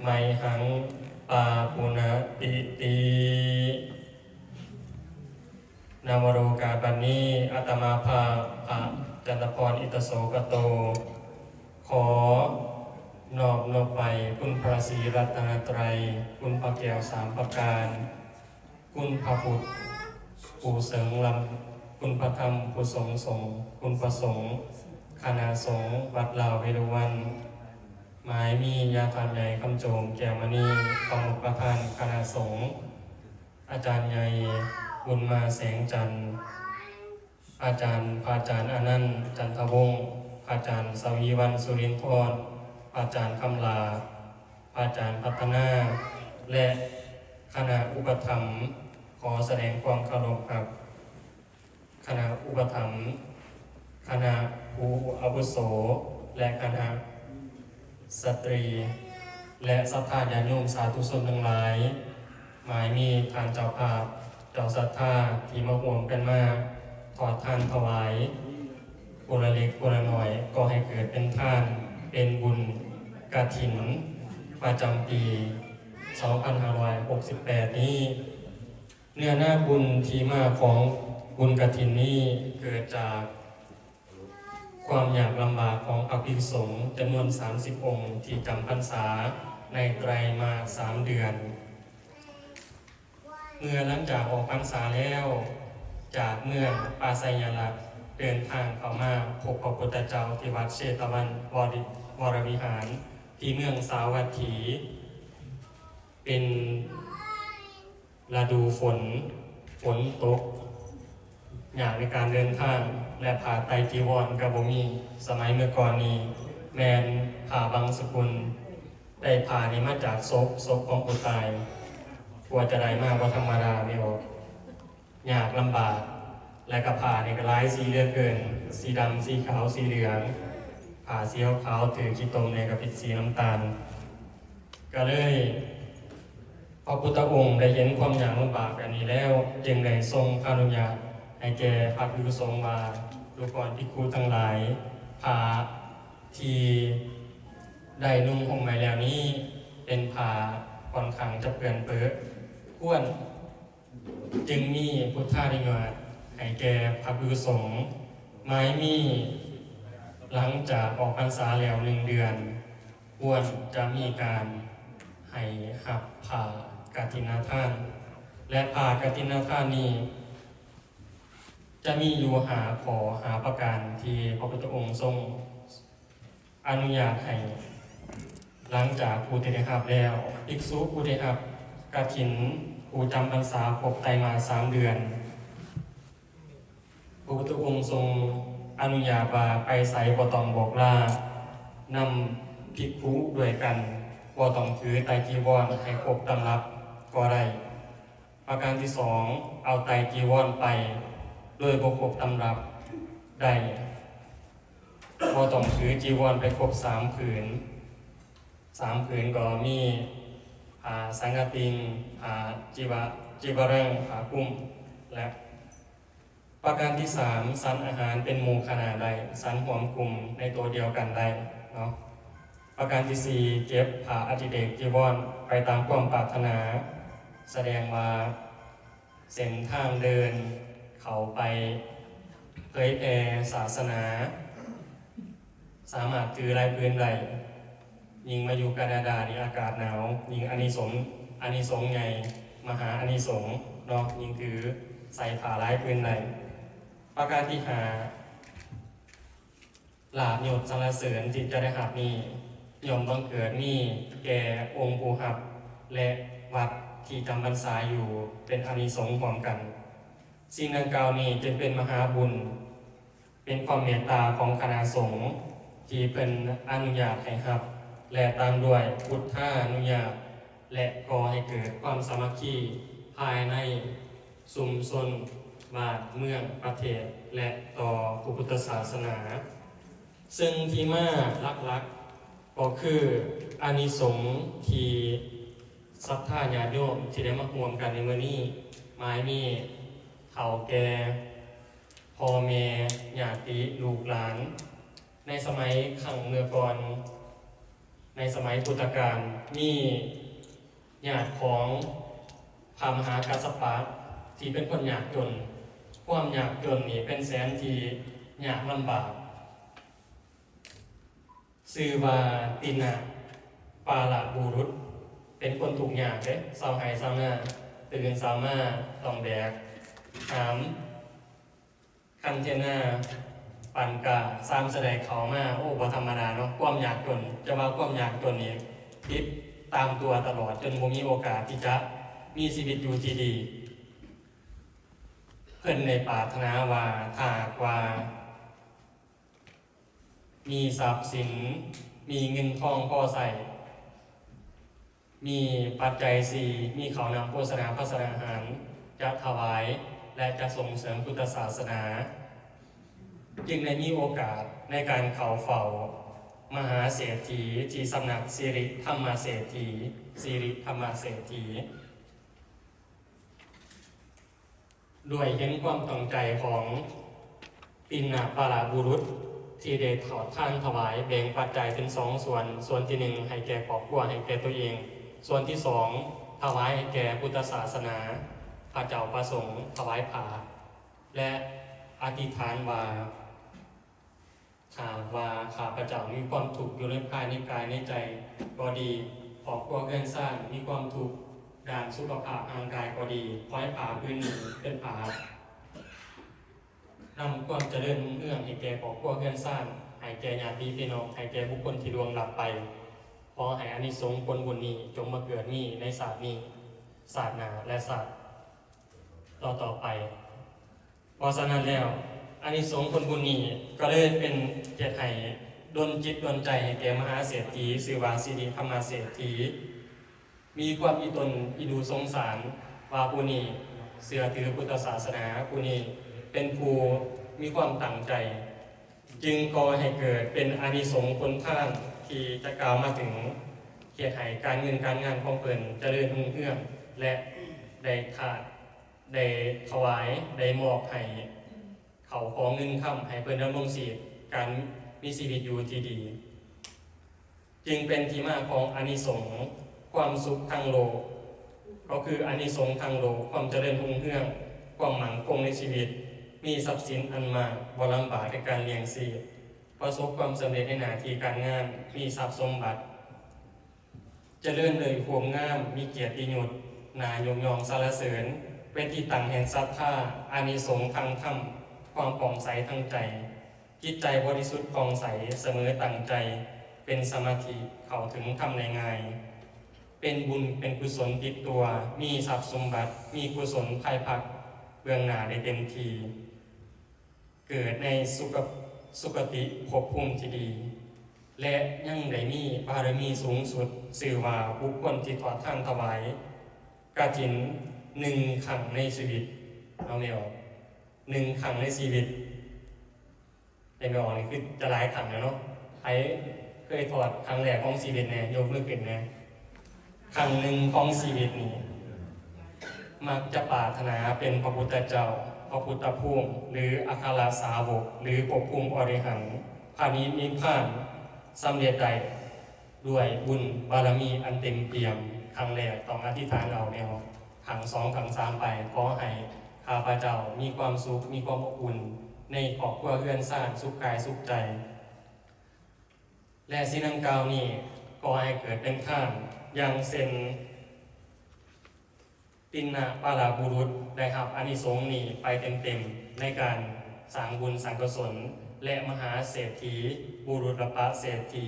ໄມຫັງ ປາປຸນະຕິຕິ. ນະໂມໂລກາ ບັດນີ້ ອາດຕະມາພາບ ພະຈັນທະພອນ ອິດຕະໂສກະໂຕ ຂໍນອບນົບໄຫວ້ຄຸນພະສີລັດຕະນະໄຕ, ຄຸນພະແກ້ວສາມປະການ, ຄຸນພະພຸດ ຜູ້ເສີງລຳ, ຄຸນພະທຳ ຜູ້ຊົງສົງ, ຄຸນພະສົງ, ຄະນະສົງວັດລາວເວລຸວັນ, ໝາຍມີຍາທ່ານໃຫຍ່ ຄຳໂຈມ ແກ້ວມະນີ, ປະມຸກປະທານຄະນະສົງ, ອາຈານໃຫຍ່ ບຸນມາ ແສງຈັນ, ອາຈານ ພະອາຈານອານັນ ຈັນທະວົງ, ພະອາຈານ ສະວີວັນ ສຸລິນທອນ, ພະອາຈານ ຄຳຫຼ້າ, ພະອາຈານ ພັດທະນາ ແລະ ຄະນະອຸປະຖຳ. ຂໍສະແດງຄວາມເຄົາລົບກັບຄະນະອຸປະຖຳ, ຄະນະຜູ້ອາວຸໂສ ແລະ ຄະນະສະຕຣີ ແລະ ສັດທາຍາດໂຍມສາທຸຊົນທັງຫຼາຍ. ໝາຍມີທ່ານເຈົ້າພາບ, ເຈົ້າສັດທາທີ່ມາຮ່ວມກັນມາທອດທານຖວາຍ, ຜູ້ລະເລັກຜູ້ລະນ້ອຍກໍໃຫ້ເກີດເປັນທານ ເປັນບຸນກະຖິນປະຈຳປີສອງພັນຫ້າຮ້ອຍຫົກສິບແປດນີ້. ເນື້ອນາບຸນທີ່ມາຂອງບຸນກະຖິນນີ້ເກີດຈາກ ຄວາມຍາກລຳບາກຂອງພະພິກຂຸສົງຈຳນວນສາມສິບອົງທີ່ຈຳພັນສາໃນໄຕຣມາດສາມເດືອນ. ເມື່ອຫຼັງຈາກອອກພັນສາແລ້ວ ຈາກເມືອງປາໄຊຍະລັດ ເດີນທາງເຂົ້າມາພົບພະພຸດທະເຈົ້າທີ່ວັດເຊຕະວັນວໍລິ ວໍລະວິຫານ ທີ່ເມືອງສາວັດຖີ ເປັນ ລະດູຝົນ, ຝົນຕົກ, ຍາກໃນການເດີນທາງ ແລະ ຜ້າໄຕຈີວອນກໍບໍ່ມີ. ສະໄໝເມື່ອກ່ອນນີ້ແມ່ນຜ້າບັງສະກຸນ, ໄດ້ຜ້ານີ້ມາຈາກສົບ, ສົບຂອງຜູ້ຕາຍ. ກວ່າຈະໄດ້ມາບໍ່ທຳມະດາແມ່ນບໍ່, ຍາກລຳບາກ. ແລະ ກໍຜ້ານີ້ກໍຫຼາຍສີເຫຼືອເກີນ, ສີດຳ, ສີຂາວ, ສີເຫຼືອງ, ຜ້າສີຂາວຖືກຂີ້ຕົມແດ່ກໍເປັນສີນ້ຳຕານ. ກໍເລີຍ ພະພຸດທະອົງໄດ້ເຫັນຄວາມຍາກລຳບາກແບບນີ້ແລ້ວ, ຈຶ່ງໄດ້ຊົງອະນຸຍາດໃຫ້ແກ່ພະພິກຂຸສົງວ່າ, ດູກ່ອນພິກຂຸທັງຫຼາຍ, ຜ້າທີ່ໄດ້ນຸ່ງຫົ່ມໄວ້ແລ້ວນີ້ ເປັນຜ້າຂ້ອນຂ້າງຈະເປື້ອນເປິ, ຄວນ ຈຶ່ງມີພຸດທານຸຍາດໃຫ້ແກ່ພະພິກຂຸສົງ. ໝາຍມີ ຫຼັງຈາກອອກພັນສາແລ້ວໜຶ່ງເດືອນ ຄວນຈະມີການໃຫ້ຮັບຜ້າກະຖິນນະທານ ແລະ ຜ້າກະຖິນນະທານນີ້ ຈະມີຢູ່ຫ້າຂໍ້ ຫ້າປະການທີ່ພະພຸດທະອົງຊົງ ອະນຸຍາດໃຫ້. ຫຼັງຈາກຜູ້ທີ່ໄດ້ຮັບແລ້ວ, ພິກຂຸຜູ້ທີ່ຮັບກະຖິນ ຜູ້ຈຳພັນສາຄົບໄຕມາດສາມເດືອນ, ພະພຸດທະອົງຊົງອະນຸຍາດວ່າໄປໃສບໍ່ຕ້ອງບອກລາ, ນຳພິກຂຸດ້ວຍກັນ, ບໍ່ຕ້ອງຖືໄຕຈີວອນໃຫ້ຄົບຕຳລັບກໍໄດ້. ປະການທີສອງ, ເອົາໄຕຈີວອນໄປໂດຍບໍ່ຄົບຕຳລັບໄດ້. ບໍ່ຕ້ອງຖືຈີວອນໄປຄົບສາມຜືນ. ສາມຜືນກໍມີ ຜ້າສັງກະຕິງ, ຜ້າຈີວະ, ຈີວະລັງ, ຜ້າຄຸມ ແລະ ປະການທີສາມ, ສັນອາຫານເປັນໝູ່ຄະນະໄດ້, ສັນຮ່ວມກຸ່ມໃນໂຕດຽວກັນໄດ້ເນາະ. ປະການທີສີ່, ເກັບຜ້າອະດິເລກຈີວອນໄປຕາມຄວາມປາດຖະໜາ, ສະແດງວ່າ ເສັ້ນທາງເດີນເຂົ້າໄປເຜີຍແຜ່ສາສະໜາ ສາມາດຖືຫຼາຍຜືນໄດ້. ຍິ່ງມາຢູ່ການາດານີ້ອາກາດໜາວ, ຍິ່ງອານິສົງ, ອານິສົງໃຫຍ່, ມະຫາອານິສົງເນາະ, ຍິ່ງຖືໃສ່ຜ້າຫຼາຍຜືນໄດ້. ປະການທີຫ້າ, ລາບຍົດສັນລະເສີນທີ່ຈະໄດ້ຮັບນີ້ ຍ່ອມບັງເກີດມີແກ່ອົງຜູ້ຮັບ ແລະ ວັດທີ່ຈຳພັນສາຢູ່ ເປັນອານິສົງຮ່ວມກັນ. ສິ່ງດັ່ງກ່າວນີ້ຈຶ່ງເປັນມະຫາບຸນ, ເປັນຄວາມເມດຕາຂອງຄະນະສົງທີ່ເພິ່ນອະນຸຍາດໃຫ້ຮັບ ແລະ ຕາມດ້ວຍພຸດທານຸຍາດ ແລະ ກໍ່ໃຫ້ເກີດຄວາມສາມັກຄີພາຍໃນ ຊຸມຊົນ, ບ້ານເມືອງ, ປະເທດ ແລະ ຕໍ່ພະພຸດທະສາສະໜາ. ເຊິ່ງທີ່ມາຫຼັກໆກໍຄືອານິສົງທີ່ສັດທາຍາດໂຍມທີ່ໄດ້ມາຮ່ວມກັນໃນມື້ນີ້ ໝາຍມີເຖົ້າແກ່, ພໍ່ແມ່, ຍາດຕິ, ລູກຫຼານ. ໃນສະໄໝຄັ້ງເມື່ອກ່ອນ, ໃນສະໄໝພຸດທະການ, ມີ ຍາດຂອງພະມະຫາກັດສະປະທີ່ເປັນຄົນຍາກຈົນ. ຄວາມຍາກຈົນນີ້ເປັນແສນທີ່ຍາກລຳບາກ. ຊື່ວ່າຕິນະປາລະບູລຸດ, ເປັນຄົນທຸກຍາກເດ້, ຊາວໄຮ່ຊາວນາ. ຕື່ນເຊົ້າມາຕ້ອງແບກຫາມຄັນເທນນາ ປັ່ນກ້າ ສາມສະໄດເຂົ້າມາ. ໂອ້ ບໍ່ທຳມະດາເນາະ ຄວາມຍາກຈົນ. ຈະວ່າຄວາມຍາກຈົນນີ້ຕິດຕາມຕົວຕະຫຼອດ ຈົນບໍ່ມີໂອກາດທີ່ຈະມີຊີວິດຢູ່ທີ່ດີ. ເພິ່ນໄດ້ປາດຖະໜາວ່າ ຖ້າຫາກວ່າມີຊັບສິນ, ມີເງິນທອງພໍໃຊ້, ມີປັດໄຈສີ່, ມີເຂົ້ານ້ຳໂພຊະນາພາຊະນະອາຫານ ຈະຖວາຍ ແລະ ຈະສົ່ງເສີມພຸດທະສາສະໜາ. ຈຶ່ງໄດ້ມີໂອກາດໃນການເຂົ້າເຝົ້າມະຫາເສດຖີທີ່ສຳນັກສິລິທຳມະເສດຖີ, ສິລິທຳມະເສດຖີ. ດ້ວຍເຫັນຄວາມຕັ້ງໃຈຂອງຕິນນະປະລະບຸລຸດ ທີ່ໄດ້ທອດທານຖວາຍ ແບ່ງປັດໄຈເປັນສອງສ່ວນ, ສ່ວນທີໜຶ່ງໃຫ້ແກ່ຄອບຄົວ, ໃຫ້ແກ່ຕົວເອງ, ສ່ວນທີສອງຖວາຍໃຫ້ແກ່ພຸດທະສາສະໜາ, ພະເຈົ້າປະສົງ, ຖວາຍຜ້າ ແລະ ອະທິຖານວ່າ ຖ້າຫາກວ່າຂ້າພະເຈົ້າມີຄວາມທຸກຢູ່ໃນພາຍໃນກາຍໃນໃຈກໍດີ, ຄອບຄົວເຮືອນຊານມີຄວາມທຸກດ້ານສຸຂະພາບຮ່າງກາຍກໍດີ, ຂໍໃຫ້ຜ້າຜືນນີ້ເປັນຜ້ານຳຄວາມຈະເລີນຮຸ່ງເຮືອງໃຫ້ແກ່ຄອບຄົວເຮືອນຊານ, ໃຫ້ແກ່ຍາດຕິພີ່ນ້ອງ, ໃຫ້ແກ່ບຸກຄົນທີ່ລ່ວງລັບໄປ. ຂໍໃຫ້ອານິສົງຜົນບຸນນີ້ຈົ່ງມາເກີດມີໃນຊາດນີ້, ຊາດໜ້າ ແລະ ຊາດຕໍ່ໆໄປ. ເພາະສະນັ້ນແລ້ວ, ອານິສົງຜົນບຸນນີ້ກໍເລີຍເປັນເຮັດໃຫ້ດົນຈິດດົນໃຈໃຫ້ແກ່ມະຫາເສດຖີ ຊື່ວ່າສິລິທຳມະເສດຖີ ມີຄວາມອີຕົນອີດູສົງສານວ່າຜູ້ນີ້ເຊື່ອຖືພຸດທະສາສະໜາ, ຜູ້ນີ້ເປັນຜູ້ມີຄວາມຕັ້ງໃຈ, ຈຶ່ງກໍ່ໃຫ້ເກີດເປັນອານິສົງຜົນທານທີ່ຈະກ່າວມາເຖິງ ເຮັດໃຫ້ການເງິນການງານຂອງເພິ່ນຈະເລີນຮຸ່ງເຮືອງ ແລະ ໄດ້ທາດ ໄດ້ຖວາຍ ໄດ້ມອບໃຫ້ເຂົ້າຂອງເງິນຄຳ ໃຫ້ເພິ່ນດຳລົງຊີບ ການມີຊີວິດຢູ່ທີ່ດີ, ຈຶ່ງເປັນທີ່ມາຂອງອານິສົງຄວາມສຸກທາງໂລກ, ກໍຄືອານິສົງທາງໂລກ, ຄວາມຈະເລີນຮຸ່ງເຮືອງ, ຄວາມໝັ້ນຄົງໃນຊີວິດ, ມີຊັບສິນອັນມາກ, ບໍ່ລຳບາກໃນການລ້ຽງຊີບ, ປະສົບຄວາມສຳເລັດໃນໜ້າທີ່ການງານ, ມີຊັບສົມບັດ ຈະເລີນໂດຍຮູບງາມ, ມີກຽດຕິຍົດ, ໜ້າຍົກຍ້ອງສັນລະເສີນ, ເປັນທີ່ຕັ້ງແຫ່ງສັດທາ, ອານິສົງທາງທຳ, ຄວາມຜ່ອງໃສທາງໃຈ, ຈິດໃຈບໍລິສຸດຜ່ອງໃສ, ສະເໝີຕັ້ງໃຈ, ເປັນສະມາທິ, ເຂົ້າເຖິງທຳໄດ້ງ່າຍ, ເປັນບຸນເປັນກຸສົນຕິດຕົວ, ມີຊັບສົມບັດ, ມີກຸສົນພາຍພັກເບື້ອງໜ້າໄດ້ເຕັມທີ່. ເກີດໃນສຸກະ ສຸກະຕິພົບພູມທີ່ດີ ແລະ ຍັງໄດ້ມີບາລະມີສູງສຸດ ຊື່ວ່າບຸກຄົນທີ່ທອດທານຖວາຍກະຖິນໜຶ່ງຄັ້ງໃນຊີວິດ. ເອົາແມ່ອອກ ໜຶ່ງຄັ້ງໃນຊີວິດ. ແມ່ອອກນີ້ຄືຈະຫຼາຍຄັ້ງແລ້ວເນາະ. ໃຜເຄີຍທອດຄັ້ງແລກຂອງຊີວິດແດ່? ຍົກມືຂຶ້ນແດ່. ຄັ້ງໜຶ່ງຂອງຊີວິດນີ້ ມັກຈະປາດຖະໜາເປັນພະພຸດທະເຈົ້າ, ພະພຸດທະພູມ ຫຼື ອັກຄະລະສາວົກ ຫຼື ພົບພູມອະລິຫັນ, ພະນິພານສຳເລັດໄດ້ດ້ວຍບຸນບາລະມີອັນເຕັມປ່ຽມ. ຄັ້ງແລກຕ້ອງອະທິຖານເອົາແມ່ນບໍ່? ຄັ້ງສອງ, ຄັ້ງສາມໄປ, ຂໍໃຫ້ຂ້າພະເຈົ້າມີຄວາມສຸກ, ມີຄວາມອົບອຸ່ນໃນຄອບຄົວເຮືອນຊານ, ສຸກກາຍສຸກໃຈ. ແລະ ສິ່ງດັ່ງກ່າວນີ້ກໍ່ໃຫ້ເກີດເປັນທານ, ຢ່າງເຊັ່ນ ຕິນນະປະລະບຸລຸດໄດ້ຮັບອານິສົງນີ້ໄປເຕັມໆ ໃນການສ້າງບຸນສ້າງກຸສົນ ແລະ ມະຫາເສດຖີ, ບຸລຸດລະປະເສດຖີ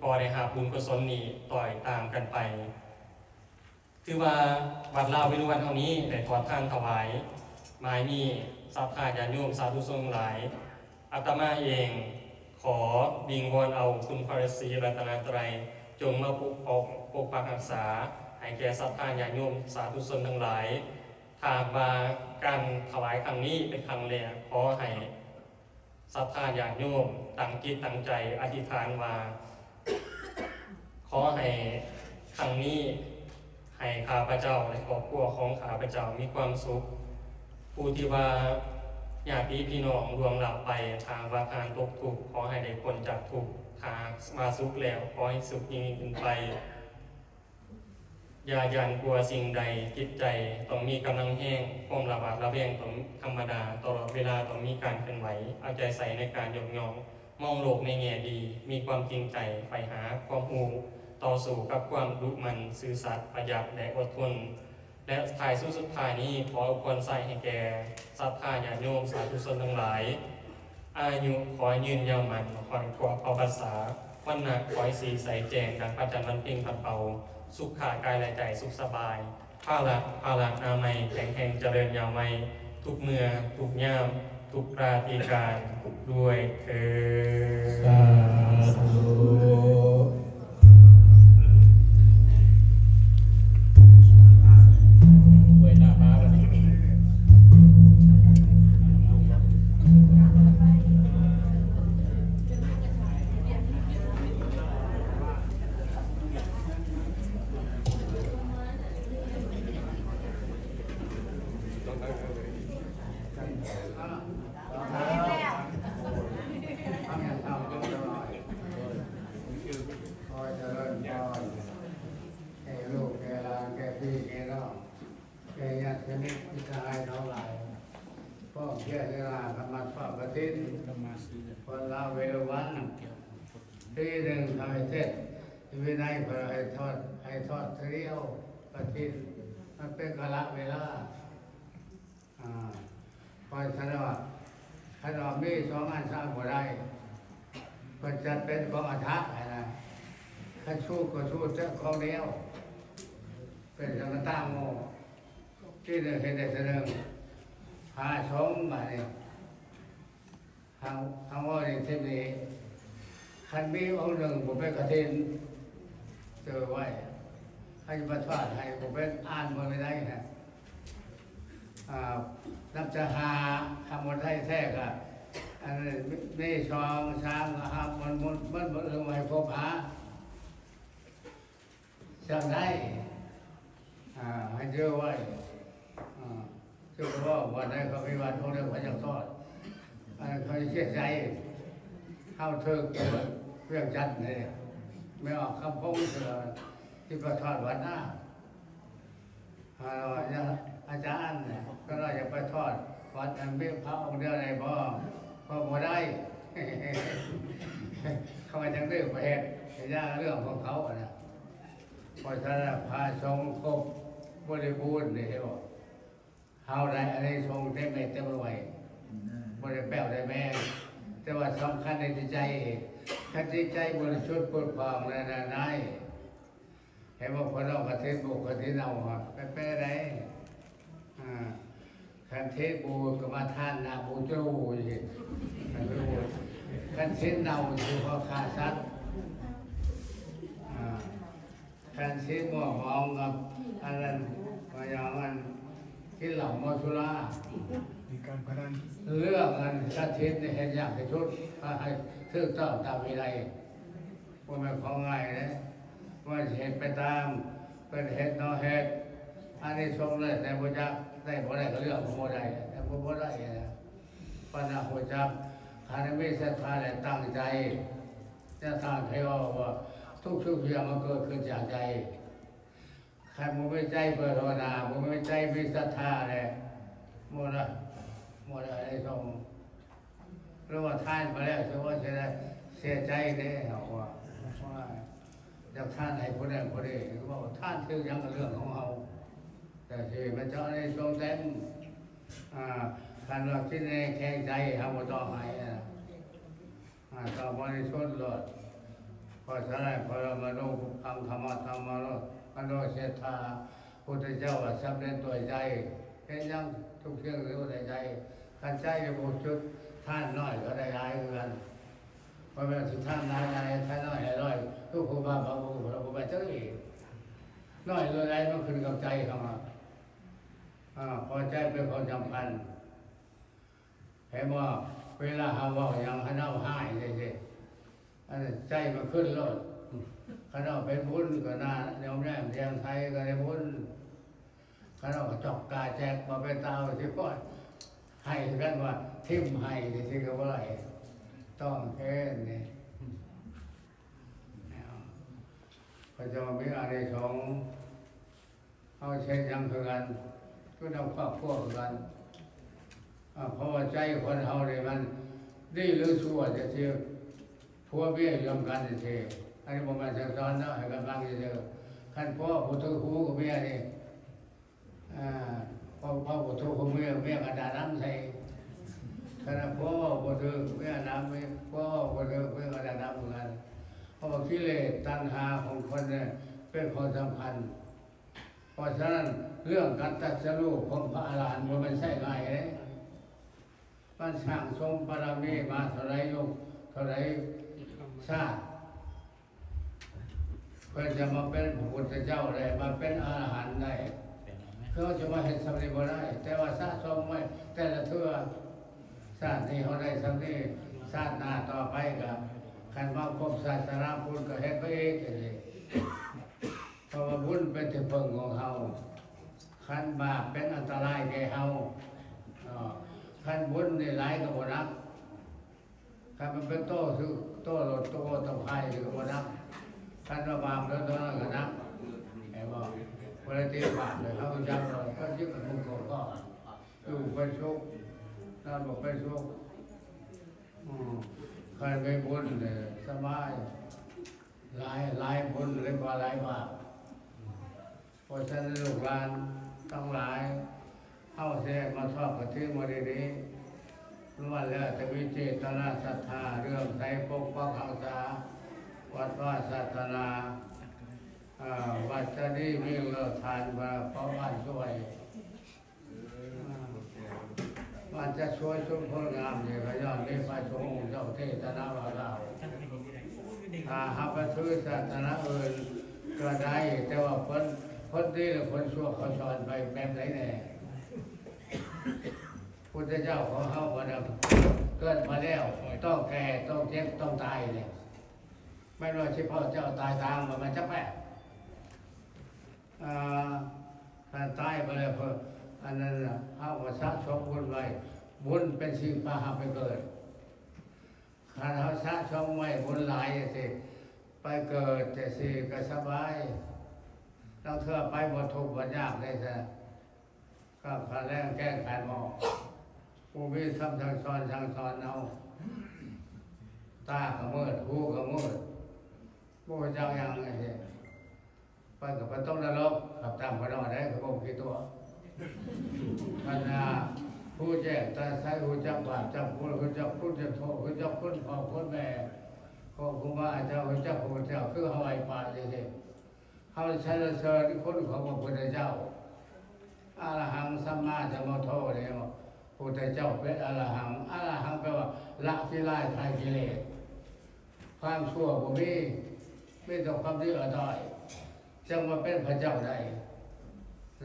ກໍໄດ້ຮັບບຸນກຸສົນນີ້ຕ້ອຍຕາມກັນໄປ. ຖືວ່າວັດລາວເວລຸວັນເຮົານີ້ໄດ້ທອດທານຖວາຍ ໝາຍມີສັດທາຍາດໂຍມສາທຸຊົນທັງຫຼາຍ. ອາດຕະມາເອງຂໍວິງວອນເອົາຄຸນພະສີລັດຕະນະໄຕ ຈົ່ງມາປົກປ້ອງປົກປັກຮັກສາໃຫ້ແກ່ສັດທາຍາດໂຍມສາທຸຊົນທັງຫຼາຍ. ຖ້າຫາກວ່າການຖວາຍຄັ້ງນີ້ເປັນຄັ້ງແລກ, ຂໍໃຫ້ ສັດທາຍາດໂຍມຕັ້ງຈິດຕັ້ງໃຈອະທິຖານວ່າ ຂໍໃຫ້ຄັ້ງນີ້ ໃຫ້ຂ້າພະເຈົ້າ ແລະ ຄອບຄົວຂອງຂ້າພະເຈົ້າມີຄວາມສຸກ. ຜູ້ທີ່ວ່າຍາດຕິພີ່ນ້ອງລ່ວງລັບໄປ, ຖ້າຫາກວ່າທ່ານຕົກທຸກ, ຂໍໃຫ້ໄດ້ພົ້ນຈາກທຸກ, ຖ້າຫາກວ່າສຸກແລ້ວ, ຂໍໃຫ້ສຸກຍິ່ງຂຶ້ນໄປ. ຢ່າຢ້ານກົວສິ່ງໃດ, ຈິດໃຈຕ້ອງມີກຳລັງແຮງ, ຄວາມລະຫວາດລະແວງຕ້ອງທຳມະດາ, ຕະຫຼອດເວລາຕ້ອງມີການເຄື່ອນໄຫວ, ເອົາໃຈໃສ່ໃນການຍົກຍ້ອງ, ມອງໂລກໃນແງ່ດີ, ມີຄວາມຈິງໃຈ, ໃຝ່ຫາຄວາມຮູ້, ຕໍ່ສູ້ກັບຄວາມດຸໝັ່ນ, ຊື່ສັດ, ປະຢັດ ແລະ ອົດທົນ. ແລະ ທ້າຍສຸດສຸດທ້າຍນີ້ ຂໍອວຍພອນໄຊໃຫ້ແກ່ສັດທາຍາດໂຍມສາທຸຊົນທັງຫຼາຍ, ອາຍຸຂໍໃຫ້ຍືນຍາວໝັ້ນ ຮ້ອຍກວ່າເຂົ້າພັນສາ, ວັນນະຂໍໃຫ້ສີໃສແຈ້ງ ດັ່ງພະຈັນວັນເພັງພັດເປົ່າ, ສຸຂະກາຍ ແລະ ໃຈ ສຸກສະບາຍ, ພະລະ ພະລະນາໄມ ແຂງແຮງຈະເລີນຍາວໄວ ທຸກເມື່ອ ທຸກຍາມ ທຸກລາຕີການດ້ວຍເທີ້ນ. ສາທຸ. ຂໍຈະເລີນພອນ ແກ່ລູກແກ່ຫຼານ ແກ່ພີ່ແກ່ນ້ອງ ແກ່ຍາດສະໜິດມິດສະຫາຍທັງຫຼາຍ ພ້ອມພຽງເວລາກຳມາດປະຕິນ ຄົນລາວເວລວັນ ປີໜຶ່ງເຂົາໃຫ້ເຮັດວິໄນ ເພິ່ນໃຫ້ທອດ ໃຫ້ທອດເທື່ອດຽວປະຕິນ ມັນເປັນກາລະເວລາ. ອາ ຂ້ອຍສະເໜີວ່າ ຄັນວ່າມີສອງອັນສາມບໍ່ໄດ້ ເພິ່ນຈັດເປັນຂອງອັດຖະຫັ້ນນະ, ຄັນສູດກໍສູດແຕ່ຂອງດຽວ ເປັນສັງກະຕາງໂມ ທີ່ໜຶ່ງເຮັດໄດ້ເທື່ອໜຶ່ງ ພະສົງບາດນີ້ ເຮົາ ເຮົາເວົ້າໃນທີມນີ້ ຄັນມີອົງໜຶ່ງບໍ່ເປັນກະຖິນ ເຈີໄວ້ ໃຫ້ປະທານໃຫ້ບໍ່ເປັນ ອ່ານບໍ່ໄດ້ນະ ອາ ນັບຈາກຫ້າ ຄັນບໍ່ໄດ້ແທ້ກະ ອັນນີ້ ໜຶ່ງ ສອງ ສາມ ກໍຫ້າ ມັນ ມັນ ມັນບໍ່ເອີງໄວ້ຄົບຫ້າ ຈັ່ງໃດ ອາ ໃຫ້ເຈີໄວ້ ອາ ເຈົ້າກໍເວົ້າ ວັນໃດເຂົາມີວັດ ອົງໃດເຂົາຢາກທອດ ອັນນັ້ນເຂົາຊິເສຍໃຈ ເຮົາຖືກວຽງຈັນເດ້ ແມ່ອອກຄຳພົງເທື່ອ ຊິໄປທອດວັດນາ ອາ ອາຈານ ກໍລາວຢາກໄປທອດວັດ ອັນມີພະອົງດຽວໄດ້ບໍ່? ກໍບໍ່ໄດ້ ເຂົາກໍຈັ່ງດື້ໄປເຮັດ ຢ່າເລື່ອງຂອງເຂົາຫັ້ນນະ. ເພາະສະນັ້ນ ພະສົງຄົບບໍລິບູນນີ້ ເຫັນບໍ່? ເຮົາໄດ້ອານິສົງເຕັມເມັດເຕັມໜ່ວຍ ບໍ່ໄດ້ແປ້ວໄດ້ແມງ ແຕ່ວ່າສຳຄັນໃນຈິດໃຈ ຄັນຈິດໃຈບໍລິສຸດຜຸດຜ່ອງແລ້ວນະ ໄດ້ ເຫັນບໍ່? ພວກເຮົາກະເທດບຸກະເທດເນົ່າ ໄປແປໃດ ອາ ຄັນເທດບຸກະມາທານນະບູຈູຊິ ຄັນເທດເນົ່າຊິພໍຂ້າສັດ ອາ ຄັນເທດໝໍ່ມອງກັບອັນນັ້ນ ມາຢ່າງອັນກິນເຫຼົ້າເມົາສຸລາ ມີການພະນັນ ເລື່ອງອັນສັດສິນນີ້ເຮັດຍາກທີ່ສຸດ ໃຫ້ຖືກຕ້ອງຕາມວິໄນ ບໍ່ແມ່ນຂອງງ່າຍເດ້ ວ່າຊິເຮັດໄປຕາມ ເພິ່ນເຮັດເນາະເຮັດ ອານິສົງແລ້ວແຕ່ບໍ່ຈັກ ໄດ້ບໍ່ໄດ້ກໍເລື່ອງຂອງບໍ່ໄດ້ ແຕ່ບໍ່ ບໍ່ໄດ້ນະ ປານນະຮູ້ຈັກ ຄັນມີສັດທາແລະຕັ້ງໃຈ ຈະສ້າງໃຫ້ເວົ້າວ່າ ທຸກສິ່ງທຸກຢ່າງມັນເກີດຂຶ້ນຈາກໃຈ ຄັນບໍ່ມີໃຈປາຖະໜາ ບໍ່ມີໃຈມີສັດທາແລ້ວ ບໍ່ໄດ້ ບໍ່ໄດ້ອານິສົງ ຫຼືວ່າທານໄປແລ້ວ ຖືວ່າເສຍ ເສຍໃຈເດ້ ເຮົາວ່າ ວ່າຢາກທານໃຫ້ຜູ້ນັ້ນຜູ້ນີ້ ເວົ້າທານຖືກຫຍັງກໍເລື່ອງຂອງເຮົາ ແຕ່ທີ່ພະເຈົ້າອານິສົງເຕັມ ອາ ຄັນວ່າກິນແຮງແຂງໃຈ ເຮົາບໍ່ຕ້ອງໃຫ້ນະ. ອາ ຕ້ອງບໍລິສຸດໂລດ ເພາະສະນັ້ນ ປະລະມະໂນ ປຸບພັງຄະມະທຳມະໂນ ມະໂນເສດຖາ ພຸດທະເຈົ້າວ່າສຳເລັດດ້ວຍໃຈ ເຮັດຫຍັງທຸກສິ່ງຢູ່ໃນໃຈ ຄັນໃຈບໍ່ບໍລິສຸດ ທານໜ້ອຍກໍໄດ້ຫຼາຍຄືກັນ ບໍ່ແມ່ນຊິທານຫຼາຍໆ ທານໜ້ອຍໃຫ້ໜ້ອຍ ຄືຄູບາບາບຸ ເພິ່ນບໍ່ແມ່ນຈັ່ງຊີ້ ໜ້ອຍຫຼືຫຼາຍ ມັນຂຶ້ນກັບໃຈເຮົາ ອາ ເພາະໃຈເປັນຂອງສຳຄັນ. ເຫັນບໍ່? ເວລາເຮົາເວົ້າຫຍັງ ຄັນເຮົາຮ້າຍຈັ່ງຊີ້ ອັນໃຈມັນຂຶ້ນໂລດ ຄັນເຮົາເປັນບຸນກໍໜ້າຍອມແຍ້ມແຈ່ມໃສກໍໄດ້ບຸນ ຄັນເຮົາກໍຈອກກາແຈກບໍ່ເປັນຕາເອົາຊິພໍ້ ໃຫ້ຄືກັນວ່າຖິ້ມໃຫ້ຈັ່ງຊີ້ກໍບໍ່ໄດ້ ຕ້ອງແຄ້ນນີ້ ເຂົາເຈົ້າມີອານິສົງ ເຮົາເຮັດຫຍັງຄືກັນ ຢູ່ນຳຄອບຄົວຄືກັນ ອາ ເພາະວ່າໃຈຄົນເຮົານີ້ມັນດີຫຼືຊົ່ວຈັ່ງຊີ້ ຜົວເມຍຢູ່ນຳກັນຈັ່ງຊີ້ ອັນນີ້ບໍ່ແມ່ນສັ່ງສອນເນາະ ໃຫ້ກຳລັງຊື່ໆ ຄັນຜົວຜູ້ຖືຫູກັບເມຍນີ້ ອ່າ ເພາະ ເພາະບໍ່ຖືກເມຍ ເມຍກໍດ່ານຳໃສ່ ຂະໜາດຜົວເວົ້າບໍ່ຖືກ ເມຍນຳ ເມຍ ຜົວເວົ້າບໍ່ຖືກ ເມຍກໍດ່ານຳຄືກັນ ເພາະວ່າກິເລດຕັນຫາຂອງຄົນນີ້ເປັນຂອງສຳຄັນ. ເພາະສະນັ້ນ ເລື່ອງການຕັດສະຮູ້ຂອງພະອະລະຫັນບໍ່ແມ່ນໃຊ້ງ່າຍເດ້. ມັນສ້າງສົມບາລະມີມາເທົ່າໃດຍຸກເທົ່າໃດຊາດ ເພິ່ນຈະມາເປັນພະພຸດທະເຈົ້າໄດ້ ມາເປັນອະລະຫັນໄດ້ ຄືເຮົາຈະມາເຮັດສ່ຳນີ້ບໍ່ໄດ້ ແຕ່ວ່າສະສົມໄວ້ແຕ່ລະເທື່ອ ຊາດນີ້ເຮົາໄດ້ສ່ຳນີ້ ຊາດໜ້າຕໍ່ໄປກໍຄັນມາຄົບສາສະໜາພຸດກໍເຮັດໄປອີກຈັ່ງຊີ້ ເພາະວ່າບຸນເປັນທີ່ເພິ່ງຂອງເຮົາ ຄັນບາບເປັນອັນຕະລາຍແກ່ເຮົາ ເນາະ ຄັນບຸນນີ້ຫຼາຍກໍບໍ່ໜັກ ຄັນມັນເປັນໂຕ ຄືໂຕລົດ ໂຕໂຕໄຄກໍບໍ່ໜັກ ຄັນວ່າບາບເດີ ໂຕນັ້ນກໍໜັກ ເຫັນບໍ່? ບໍ່ໄດ້ຕິບາບເລີຍ ເຮົາຈັກວ່າເຂົາຍຶດມັນຄົງກໍຢູ່ເປັນສຸກ ນອນບໍ່ເປັນສຸກ ອືມ ຄັນໄປບຸນນີ້ສະບາຍ ຫຼາຍ ຫຼາຍບຸນຫຼາຍກວ່າຫຼາຍບາບ. ເພາະສະນັ້ນລູກຫຼານທັງຫຼາຍ ເຮົາຊິມາທອດກະຖິນມື້ນີ້ ລ້ວນແລ້ວແຕ່ມີເຈດຕະນາສັດທາ ເຫຼື້ອມໃສປົກປັກຮັກສາ ວັດວາສາສະໜາ ເອີ ວັດຈະດີມີເລີກທານ ເອີ ເພາະບ້ານຊ່ວຍ ມັນຈະສວຍສົມໂພດງາມນີ້ ກໍຍ້ອນມີພະສົງອົງເຈົ້າເທດສະໜາວ່າລາວ ຖ້າເຮົາໄປຖືສາສະໜາອື່ນກໍໄດ້ ແຕ່ວ່າຄົນ ຄົນດີ ແລະ ຄົນຊົ່ວເຂົາສອນໄປແບບໃດແດ່? ພຸດທະເຈົ້າຂອງເຮົາບໍ່ໄດ້ເກີດມາແລ້ວ ຕ້ອງແກ່ ຕ້ອງເຈັບ ຕ້ອງຕາຍເດ້ ແມ່ນວ່າຊິເພາະເຈົ້າຕາຍຕາມ ມັນຈະແປກ ອ່າ ຖ້າຕາຍໄປແລ້ວ ເພິ່ນ ອັນນັ້ນນະ ເຮົາກໍສະສົມບຸນໄວ້ ບຸນເປັນສິ່ງພາເຮົາໄປເກີດ ຄັນເຮົາສະສົມໄວ້ບຸນຫຼາຍຈັ່ງຊີ້ ໄປເກີດຈັ່ງຊີ້ກໍສະບາຍ ລາງເທື່ອໄປບໍ່ທຸກບໍ່ຍາກເດ້ຊະ ຂ້າຂາແລງແກງຂາຍໝໍ້ ຜູ້ມີຄຳສັ່ງສອນ ສັ່ງສອນເຮົາ ຕາກໍມືດ ຫູກໍມືດ ບໍ່ຮູ້ຈັກຫຍັງຈັ່ງຊີ້ ໄປກໍໄປຕົກນະລົກ ຂັບຕາມຂ້ານ້ອຍໄດ້ ຂ້າບໍ່ຂີ້ຕົວະ ຄັນວ່າຮູ້ແຈ້ງຕາໃສ ຮູ້ຈັກບາບຈັກບຸນ ຮູ້ຈັກຄຸນຈັກໂທດ ຮູ້ຈັກຄຸນພໍ່ຄຸນແມ່ ຂອງຄູບາອາຈານ ຮູ້ຈັກພະພຸດທະເຈົ້າ ຄືເຮົາໄຫວ້ພະຈັ່ງຊີ້ ເຮົາສັນລະເສີນຄຸນຂອງພະພຸດທະເຈົ້າ ອະລະຫັງສຳມາສຳພຸດໂທ ນີ້ ພຸດທະເຈົ້າເປັນອະລະຫັງ ອະລະຫັງແປວ່າລະກິລາຍ ຄາຍກິເລດ ຄວາມຊົ່ວບໍ່ມີ ມີແຕ່ຄວາມດີອາຕ້ອຍ ຈັ່ງມາເປັນພະເຈົ້າໄດ້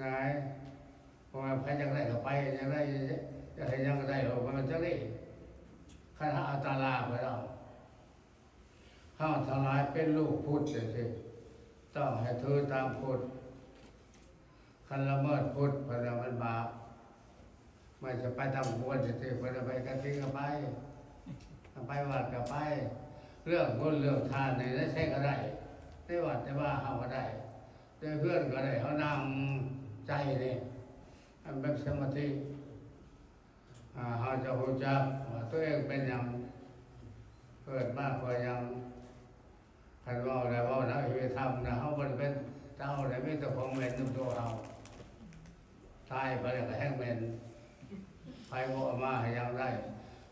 ນາຍ ບໍ່ແມ່ນໃຜຢາກໄດ້ກໍໄປ ຢາກໄດ້ ຢາກເຮັດຫຍັງກໍໄດ້ ບໍ່ແມ່ນຈັ່ງນີ້ ຄັນເຮົາເອົາຕາລາງໄປເອົາ ເຮົາທັງຫຼາຍເປັນລູກພຸດຈັ່ງຊີ້ ຕ້ອງໃຫ້ຖືຕາມພຸດ ຄັນລະເມີດພຸດ ເພິ່ນວ່າມັນບາບ ມັນຈະໄປຕາມຄວນຈັ່ງຊີ້ ເພິ່ນວ່າໄປກະຖິນກໍໄປ ໄປວັດກໍໄປ ເລື່ອງບຸນເລື່ອງທານນີ້ ໃນໃສກໍໄດ້ ໃນວັດໃນວາເຮົາກໍໄດ້ ໃນເຮືອນກໍໄດ້ ເຮົານັ່ງໃຈນີ້ ອັນແບບສະມາທິ ອ່າ ເຮົາຈະຮູ້ຈັກວ່າຕົວເອງເປັນຫຍັງ ເກີດມາເພື່ອຫຍັງ ຄັນເວົ້າແລ້ວເວົ້ານຳອະພິທຳນະ ເຮົາບໍ່ໄດ້ເປັນເຈົ້າໃດ ມີແຕ່ຂອງເໝັນນຳຕົວເຮົາ ຕາຍໄປແລ້ວກໍແຮ່ງເໝັນ ໃຜບໍ່ເອົາມາໃຫ້ຫຍັງໄດ້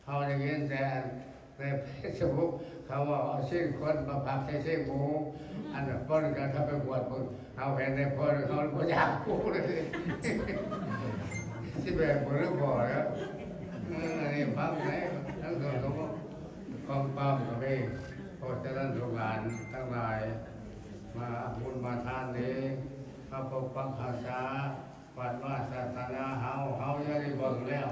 ເຮົາໄດ້ຍິນແຕ່ໃນເຟສບຸກ ເຂົາເວົ້າເອົາຊີ້ນຄົນມາພັກໃສ່ຊີ້ນໝູ ອັນນັ້ນ ເພິ່ນກໍເຂົ້າໄປກວດເບິ່ງ ເຮົາເຫັນໃນພໍ່ເຮົາບໍ່ຢາກຮູ້ເລີຍ ຊິແບບບໍ່ຫຼືບໍ່ແລ້ວ ເອີ ອັນນີ້ຟັງໄດ້ ທັງສອງຂອງຄວາມກໍມີ ເພາະສະນັ້ນລູກຫຼານທັງຫຼາຍ ມາບຸນມາທານນີ້ ມາປົກປັກຮັກສາ ວັດວາສາສະໜາເຮົາ ເຮົາຢ່າໄດ້ເບິ່ງແລ້ວ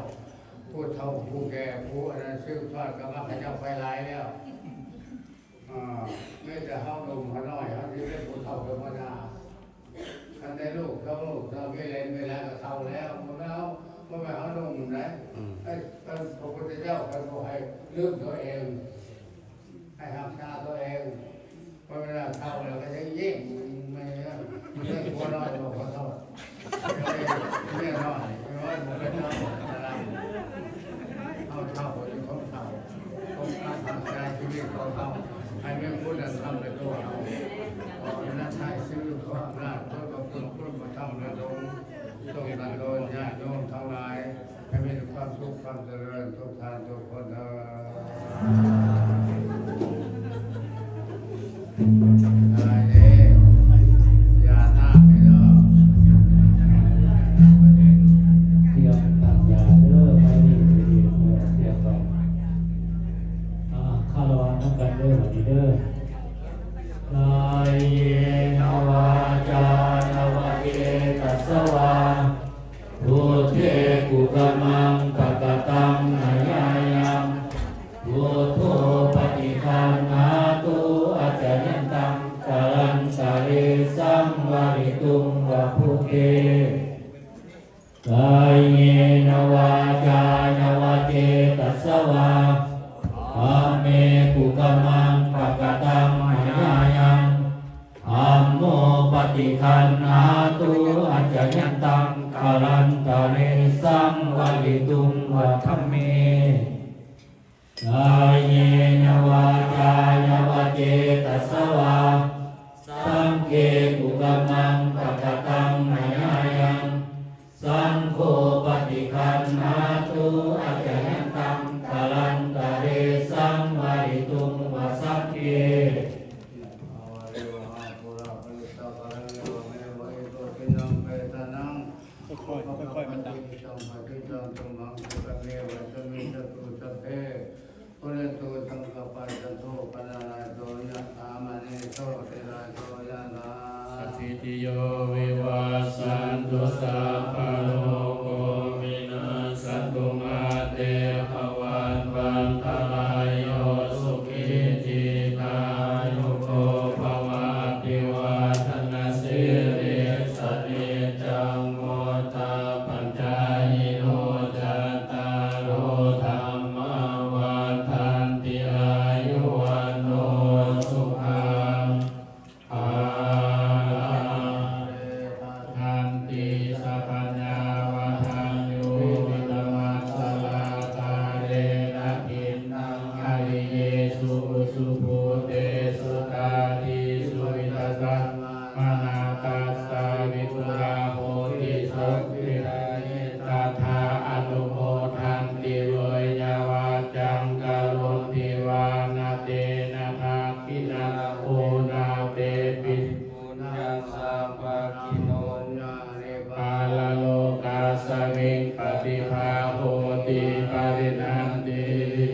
ຜູ້ເຖົ້າຜູ້ແກ່ ຜູ້ອັນນັ້ນສືບທອດກັນມາ ເຂົາເຈົ້າໄປຫຼາຍແລ້ວ ອ່າ ມີແຕ່ເຮົາໜຸ່ມເຮົານ້ອຍ ເຮົາຊິເປັນຜູ້ເຖົ້າເປັນຫົວໜ້າ ຄັນໄດ້ລູກສອງລູກ ເຮົາມີເຫຼນມີຫຼານກໍເຖົ້າແລ້ວ ບໍ່ແມ່ນເຮົາ ບໍ່ແມ່ນເຮົາໜຸ່ມໃດ ອືມ ເອີ ພະພຸດທະເຈົ້າເພິ່ນບໍ່ໃຫ້ລືມຕົວເອງ ໃຫ້ຮັກສາຕົວເອງ ເພາະເວລາເຖົ້າແລ້ວກໍຈະຍິ້ມ ແມ່ນ ເມຍນ້ອຍບໍ່ຂໍໂທດ ເມຍນ້ອຍ ເມຍນ້ອຍບໍ່ເປັນເຖົ້າ ເຮົາເຖົ້າຢູ່ຂອງເຖົ້າ ຕ້ອງການຮັກສາຊີວິດຂອງເຮົາ ໃຫ້ມີຄຸນນະທຳໃນຕົວເຮົາ ຂໍອຳນາດໃຊ້ຊີວິດ ຂໍອຳນາດ ຂອບພະຄຸນ ຄຸນພະທຳພະສົງ ຈົ່ງກັນໂດນຍາດໂຍມທັງຫຼາຍ ໃຫ້ມີແຕ່ຄວາມສຸກຄວາມຈະເລີນທຸກທ່ານທຸກຄົນເທີ້ນ. ຕາຍເດ້ ຢານ້ຳນີ້ເດີ ຕຽມຕັ້ງຢາເດີ ໄປນີ້ ຕຽມໄວ້ ອ່າ ຄາລະວະນຳກັນເດີ ບັດນີ້ເດີ. ກາເຍນະວາຈານະວະເຈຕະສະວາ ພຸດເທກຸກຳມັງປະກະຕັງມະຍາຍັງ ພຸດໂທປະຕິຄັນຫາຕຸ ອັດຈະຍັນຕັງກາລັນຕະເຣສັງວະລິຕຸງວະພຸດເທ ກາເຍນະວາຈານະວະເຈຕະສະວາ ທຳເມກຸກຳມັງປະກະຕັງມະຍາຍັງ ທຳໂມປະຕິຄັນຫາຕຸ ອັດຈະຍັນຕັງກາລັນຕະເຣສັງວະລິຕຸງວະທຳເມ ກາເຍນະວາຈານະວະເຈຕະສະວາ ສັງເຄກຸກຳມັງປະກະຕັງມະຍາຍັງ ສັງໂຄປະຕິຄັນຫາຕຸ ອັດຈະຍັນຕັງກາລັນຕະເຣສັງວະລິຕຸງວະສັງເຄ ຄ່ອຍໆ ຄ່ອຍໆ ມັນດັງ. ປະຕິຕັງ ປະຕິຕັງ ຕຸມຫັງ ສຸຂະເມວະ ສະມິດສະຕຸ ສັບເພ ປຸເຣນຕຸ ສັງກະປາ ຈັນໂທ ປະນາລະໂສ ຍະຖາ ມະນີໂຊ ຕິລາໂສ ຍະຖາ ສະຖິດຕິໂຍ ວິວັດສັນຕຸ ສັບພະໂລໂກ ວິນັດສັນຕຸ ມາເຕພະວັດວັນຕະລາຍໂຍ ສຸຂີ ຈີຕາຍຸໂກ ພະວະ ອະພິວາທະນະສີລິສະ ນິດຈັງ ວຸດທາ ປັດຈາຍິໂນ ຈັດຕາໂລ ທຳມາ ວັດທັນຕິ ອາຍຸ ວັນໂນ ສຸຂັງ ພະລັງ. ເລ ພັດທັນຕິ ສັບພັນຍາ ວັດທັນຍຸ ວິຕະມັດສະລາ ກາເລນະ ທິນ ນັງ ອະລິເຍສຸ ອຸສຸພູເຕສຸ ຕາທິສຸ ວິຕະສັງ ມານາຕັດສາ ວິປຸລາ ໂຫຕິ ໂສ ວິລາ ເຍ ຕັດຖາ ອະນຸໂມທັນຕິ ເວຍຍະວັດຈັງ ກະໂຣຕິ ວານະ ເຕນະ ທັກຂິນາ ໂອນາເປ ປິ ປຸນຍັງ ສັບພະກິນໂນ ຍາ ເລ ປາລະໂລກັດສະມິງ ປະຕິພາ ໂຫຕິ ປະລິນະນຕິ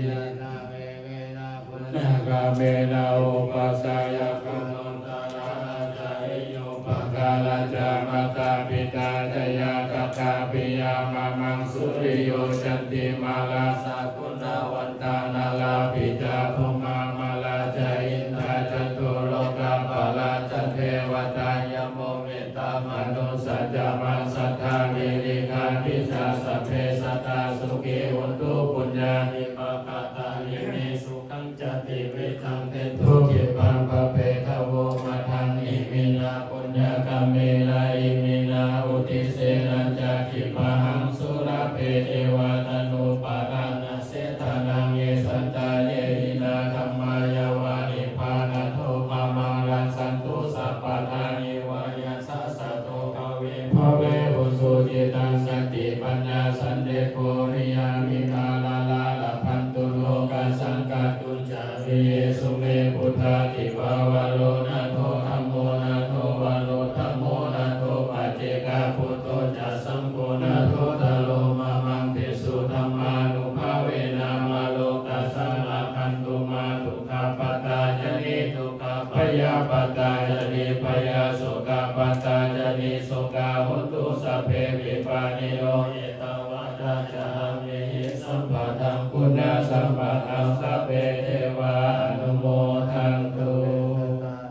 ຍານາ ເມ ເມນະ ປຸນນະກຳເມນະ ອຸປັດຊາຍະກຸນໂນ ຕະລະອາຈາລິໂຍ ປະກາລະຈາ ມາຕາປິຕາຈະ ຍາຕະກາປິຍາ ມະມັງສຸລິໂຍ ຈັນຕິມາ ລາຊາ ກຸນນະວັນຕາ ນາລາປິຈາ ພົມມາມາລາຈະ ອິນທາ ຈະຕຸໂລກາປາລາຈະ ເທວະຕາ ຍະໂມ ເມຕຕາ ມະນຸດສາຈະ ມານສັດຖາ ເວລິຂາ ພິຊາ ສັບເພ ສັດຖາ ສຸຂີ ໂຫນຕຸ ປຸນຍານິ ປະກະຕານິ ເມ ສຸຂັງ ຈະ ຕິ ວິວັດທັນ ເຕ ໂຕ ຂິປັງ ປະເປ ທະ ໂວ ວັດທັນ ອິ ມິນາ ປຸນຍະກຳເມນະ ອິ ມິນາ ອຸທິເສນະ ຈະ ຂິປະຫັງ ສຸລະເພ ເອວະຕະນຸປະທານະ ເສທານັງ ເຍ ສັນຕາເຍ ຫິນາ ທຳມາ ຍະວາ ນິບພານະໂທ ພະມັງ ລັກຂັນຕຸ ສັບພະທາ ເອວະ ຍະ ສະ ສະໂຕ ພະເວ ພະເວ ໂຫ ສຸຈິຕັງ ສະຕິ ປັນຍາ ສັນເດ ໂຄ ວິຍາ ວິມາ ລາ ລາ ລະພັນຕຸ ໂລກັດສັງ ກະຕຸນຈາ ວິເຍ ສຸ ເມ ພຸດທາ ທິ ພາ ວະ ໂລ ນາ ໂທ ທຳໂມ ນາ ໂທ ວະ ໂລ ທຳໂມ ນາ ໂທ ປັດເຈກະ ພຸດໂທ ຈະ ສັງໂຄ ນາ ໂທ ທະໂລ ມະມັງ ພິກຂຸ ທຳມານຸພາເວນະ ມາ ໂລກັດສັງ ລະພັນຕຸ ມາ ທຸກຂະປັດຕາ ຈະ ນິ ທຸກ ຂະ ພະຍາປັດຕາ ຈະ ນິພະຍາ ໂສກະປັດຕາ ຈະ ນິໂສກາ ໂຫນຕຸ ສັບເພ ວິປານິໂນ ເອຕາວັດຕາ ຈະ ຫະ ເມ ຫິ ສຳປະທັງ ປຸນຍະສຳປະທັງ ສັບເພ ເທວາ ອະນຸໂມທັນຕຸ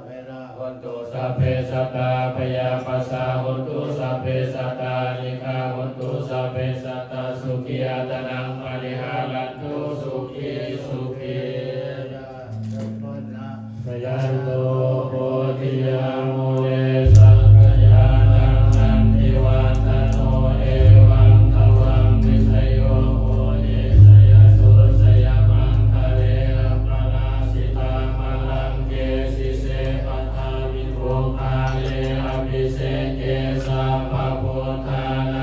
ເວລາ ໂຫນຕຸ ສັບເພ ສັດຕາ ພະຍາປັດຊາ ໂຫນຕຸ ສັບເພ ສັດຕາ ອານິກາ ໂຫນຕຸ ສັບເພ ສັດຕາ ສຸຂີ ອັດຕະນັງ ປະລິຫາຣັນຕຸ ສຸຂີ ສຸຂີ ສະຍັນໂຕ ໂພທິຍາ ມູເລ ສັກຂະຍານັງ ນັນທິວັດຕະໂນ ເອວັງ ຕະວັງ ວິຊະໂຍ ໂຫ ເຍ ຊະຍະໂສ ຊະຍະມັງຄະເລ ອະປະລາຊິຕາ ພະລັງເກ ສິເສ ປະທາວິ ໂພຄາເລ ອະພິເສເກ ສັບພະພຸດທານ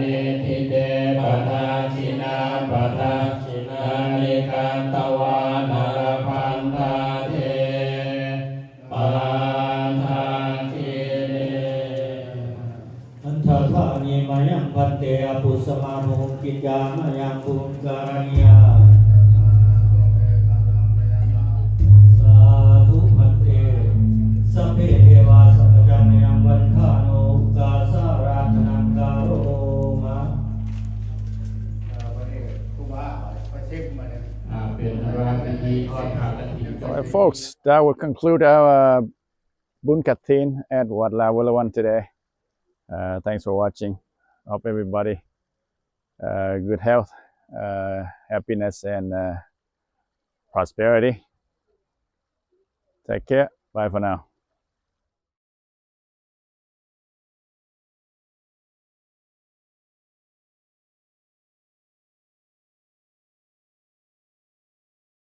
Iddhipi te padakkhiṇā padakkhiṇāni katvāna labhantatthe padakkhiṇe. Andadhāni mayaṃ bhante, apussamā bahukicchā mayaṃ bahukaraṇīyā. Sādhu bhante, sabbe devā sabbajaṃ mayaṃ vandāno, ukāsa ārādhanaṃ karoma. ເປັນພະພິທີທອດຜ້າກະຖິນ. All right, folks, that will conclude our Buñ Kathien at Wat Laa Velawan today. Uh, thanks for watching. Hope everybody, uh, good health, uh, happiness, and, uh, prosperity. Take care. Bye for now.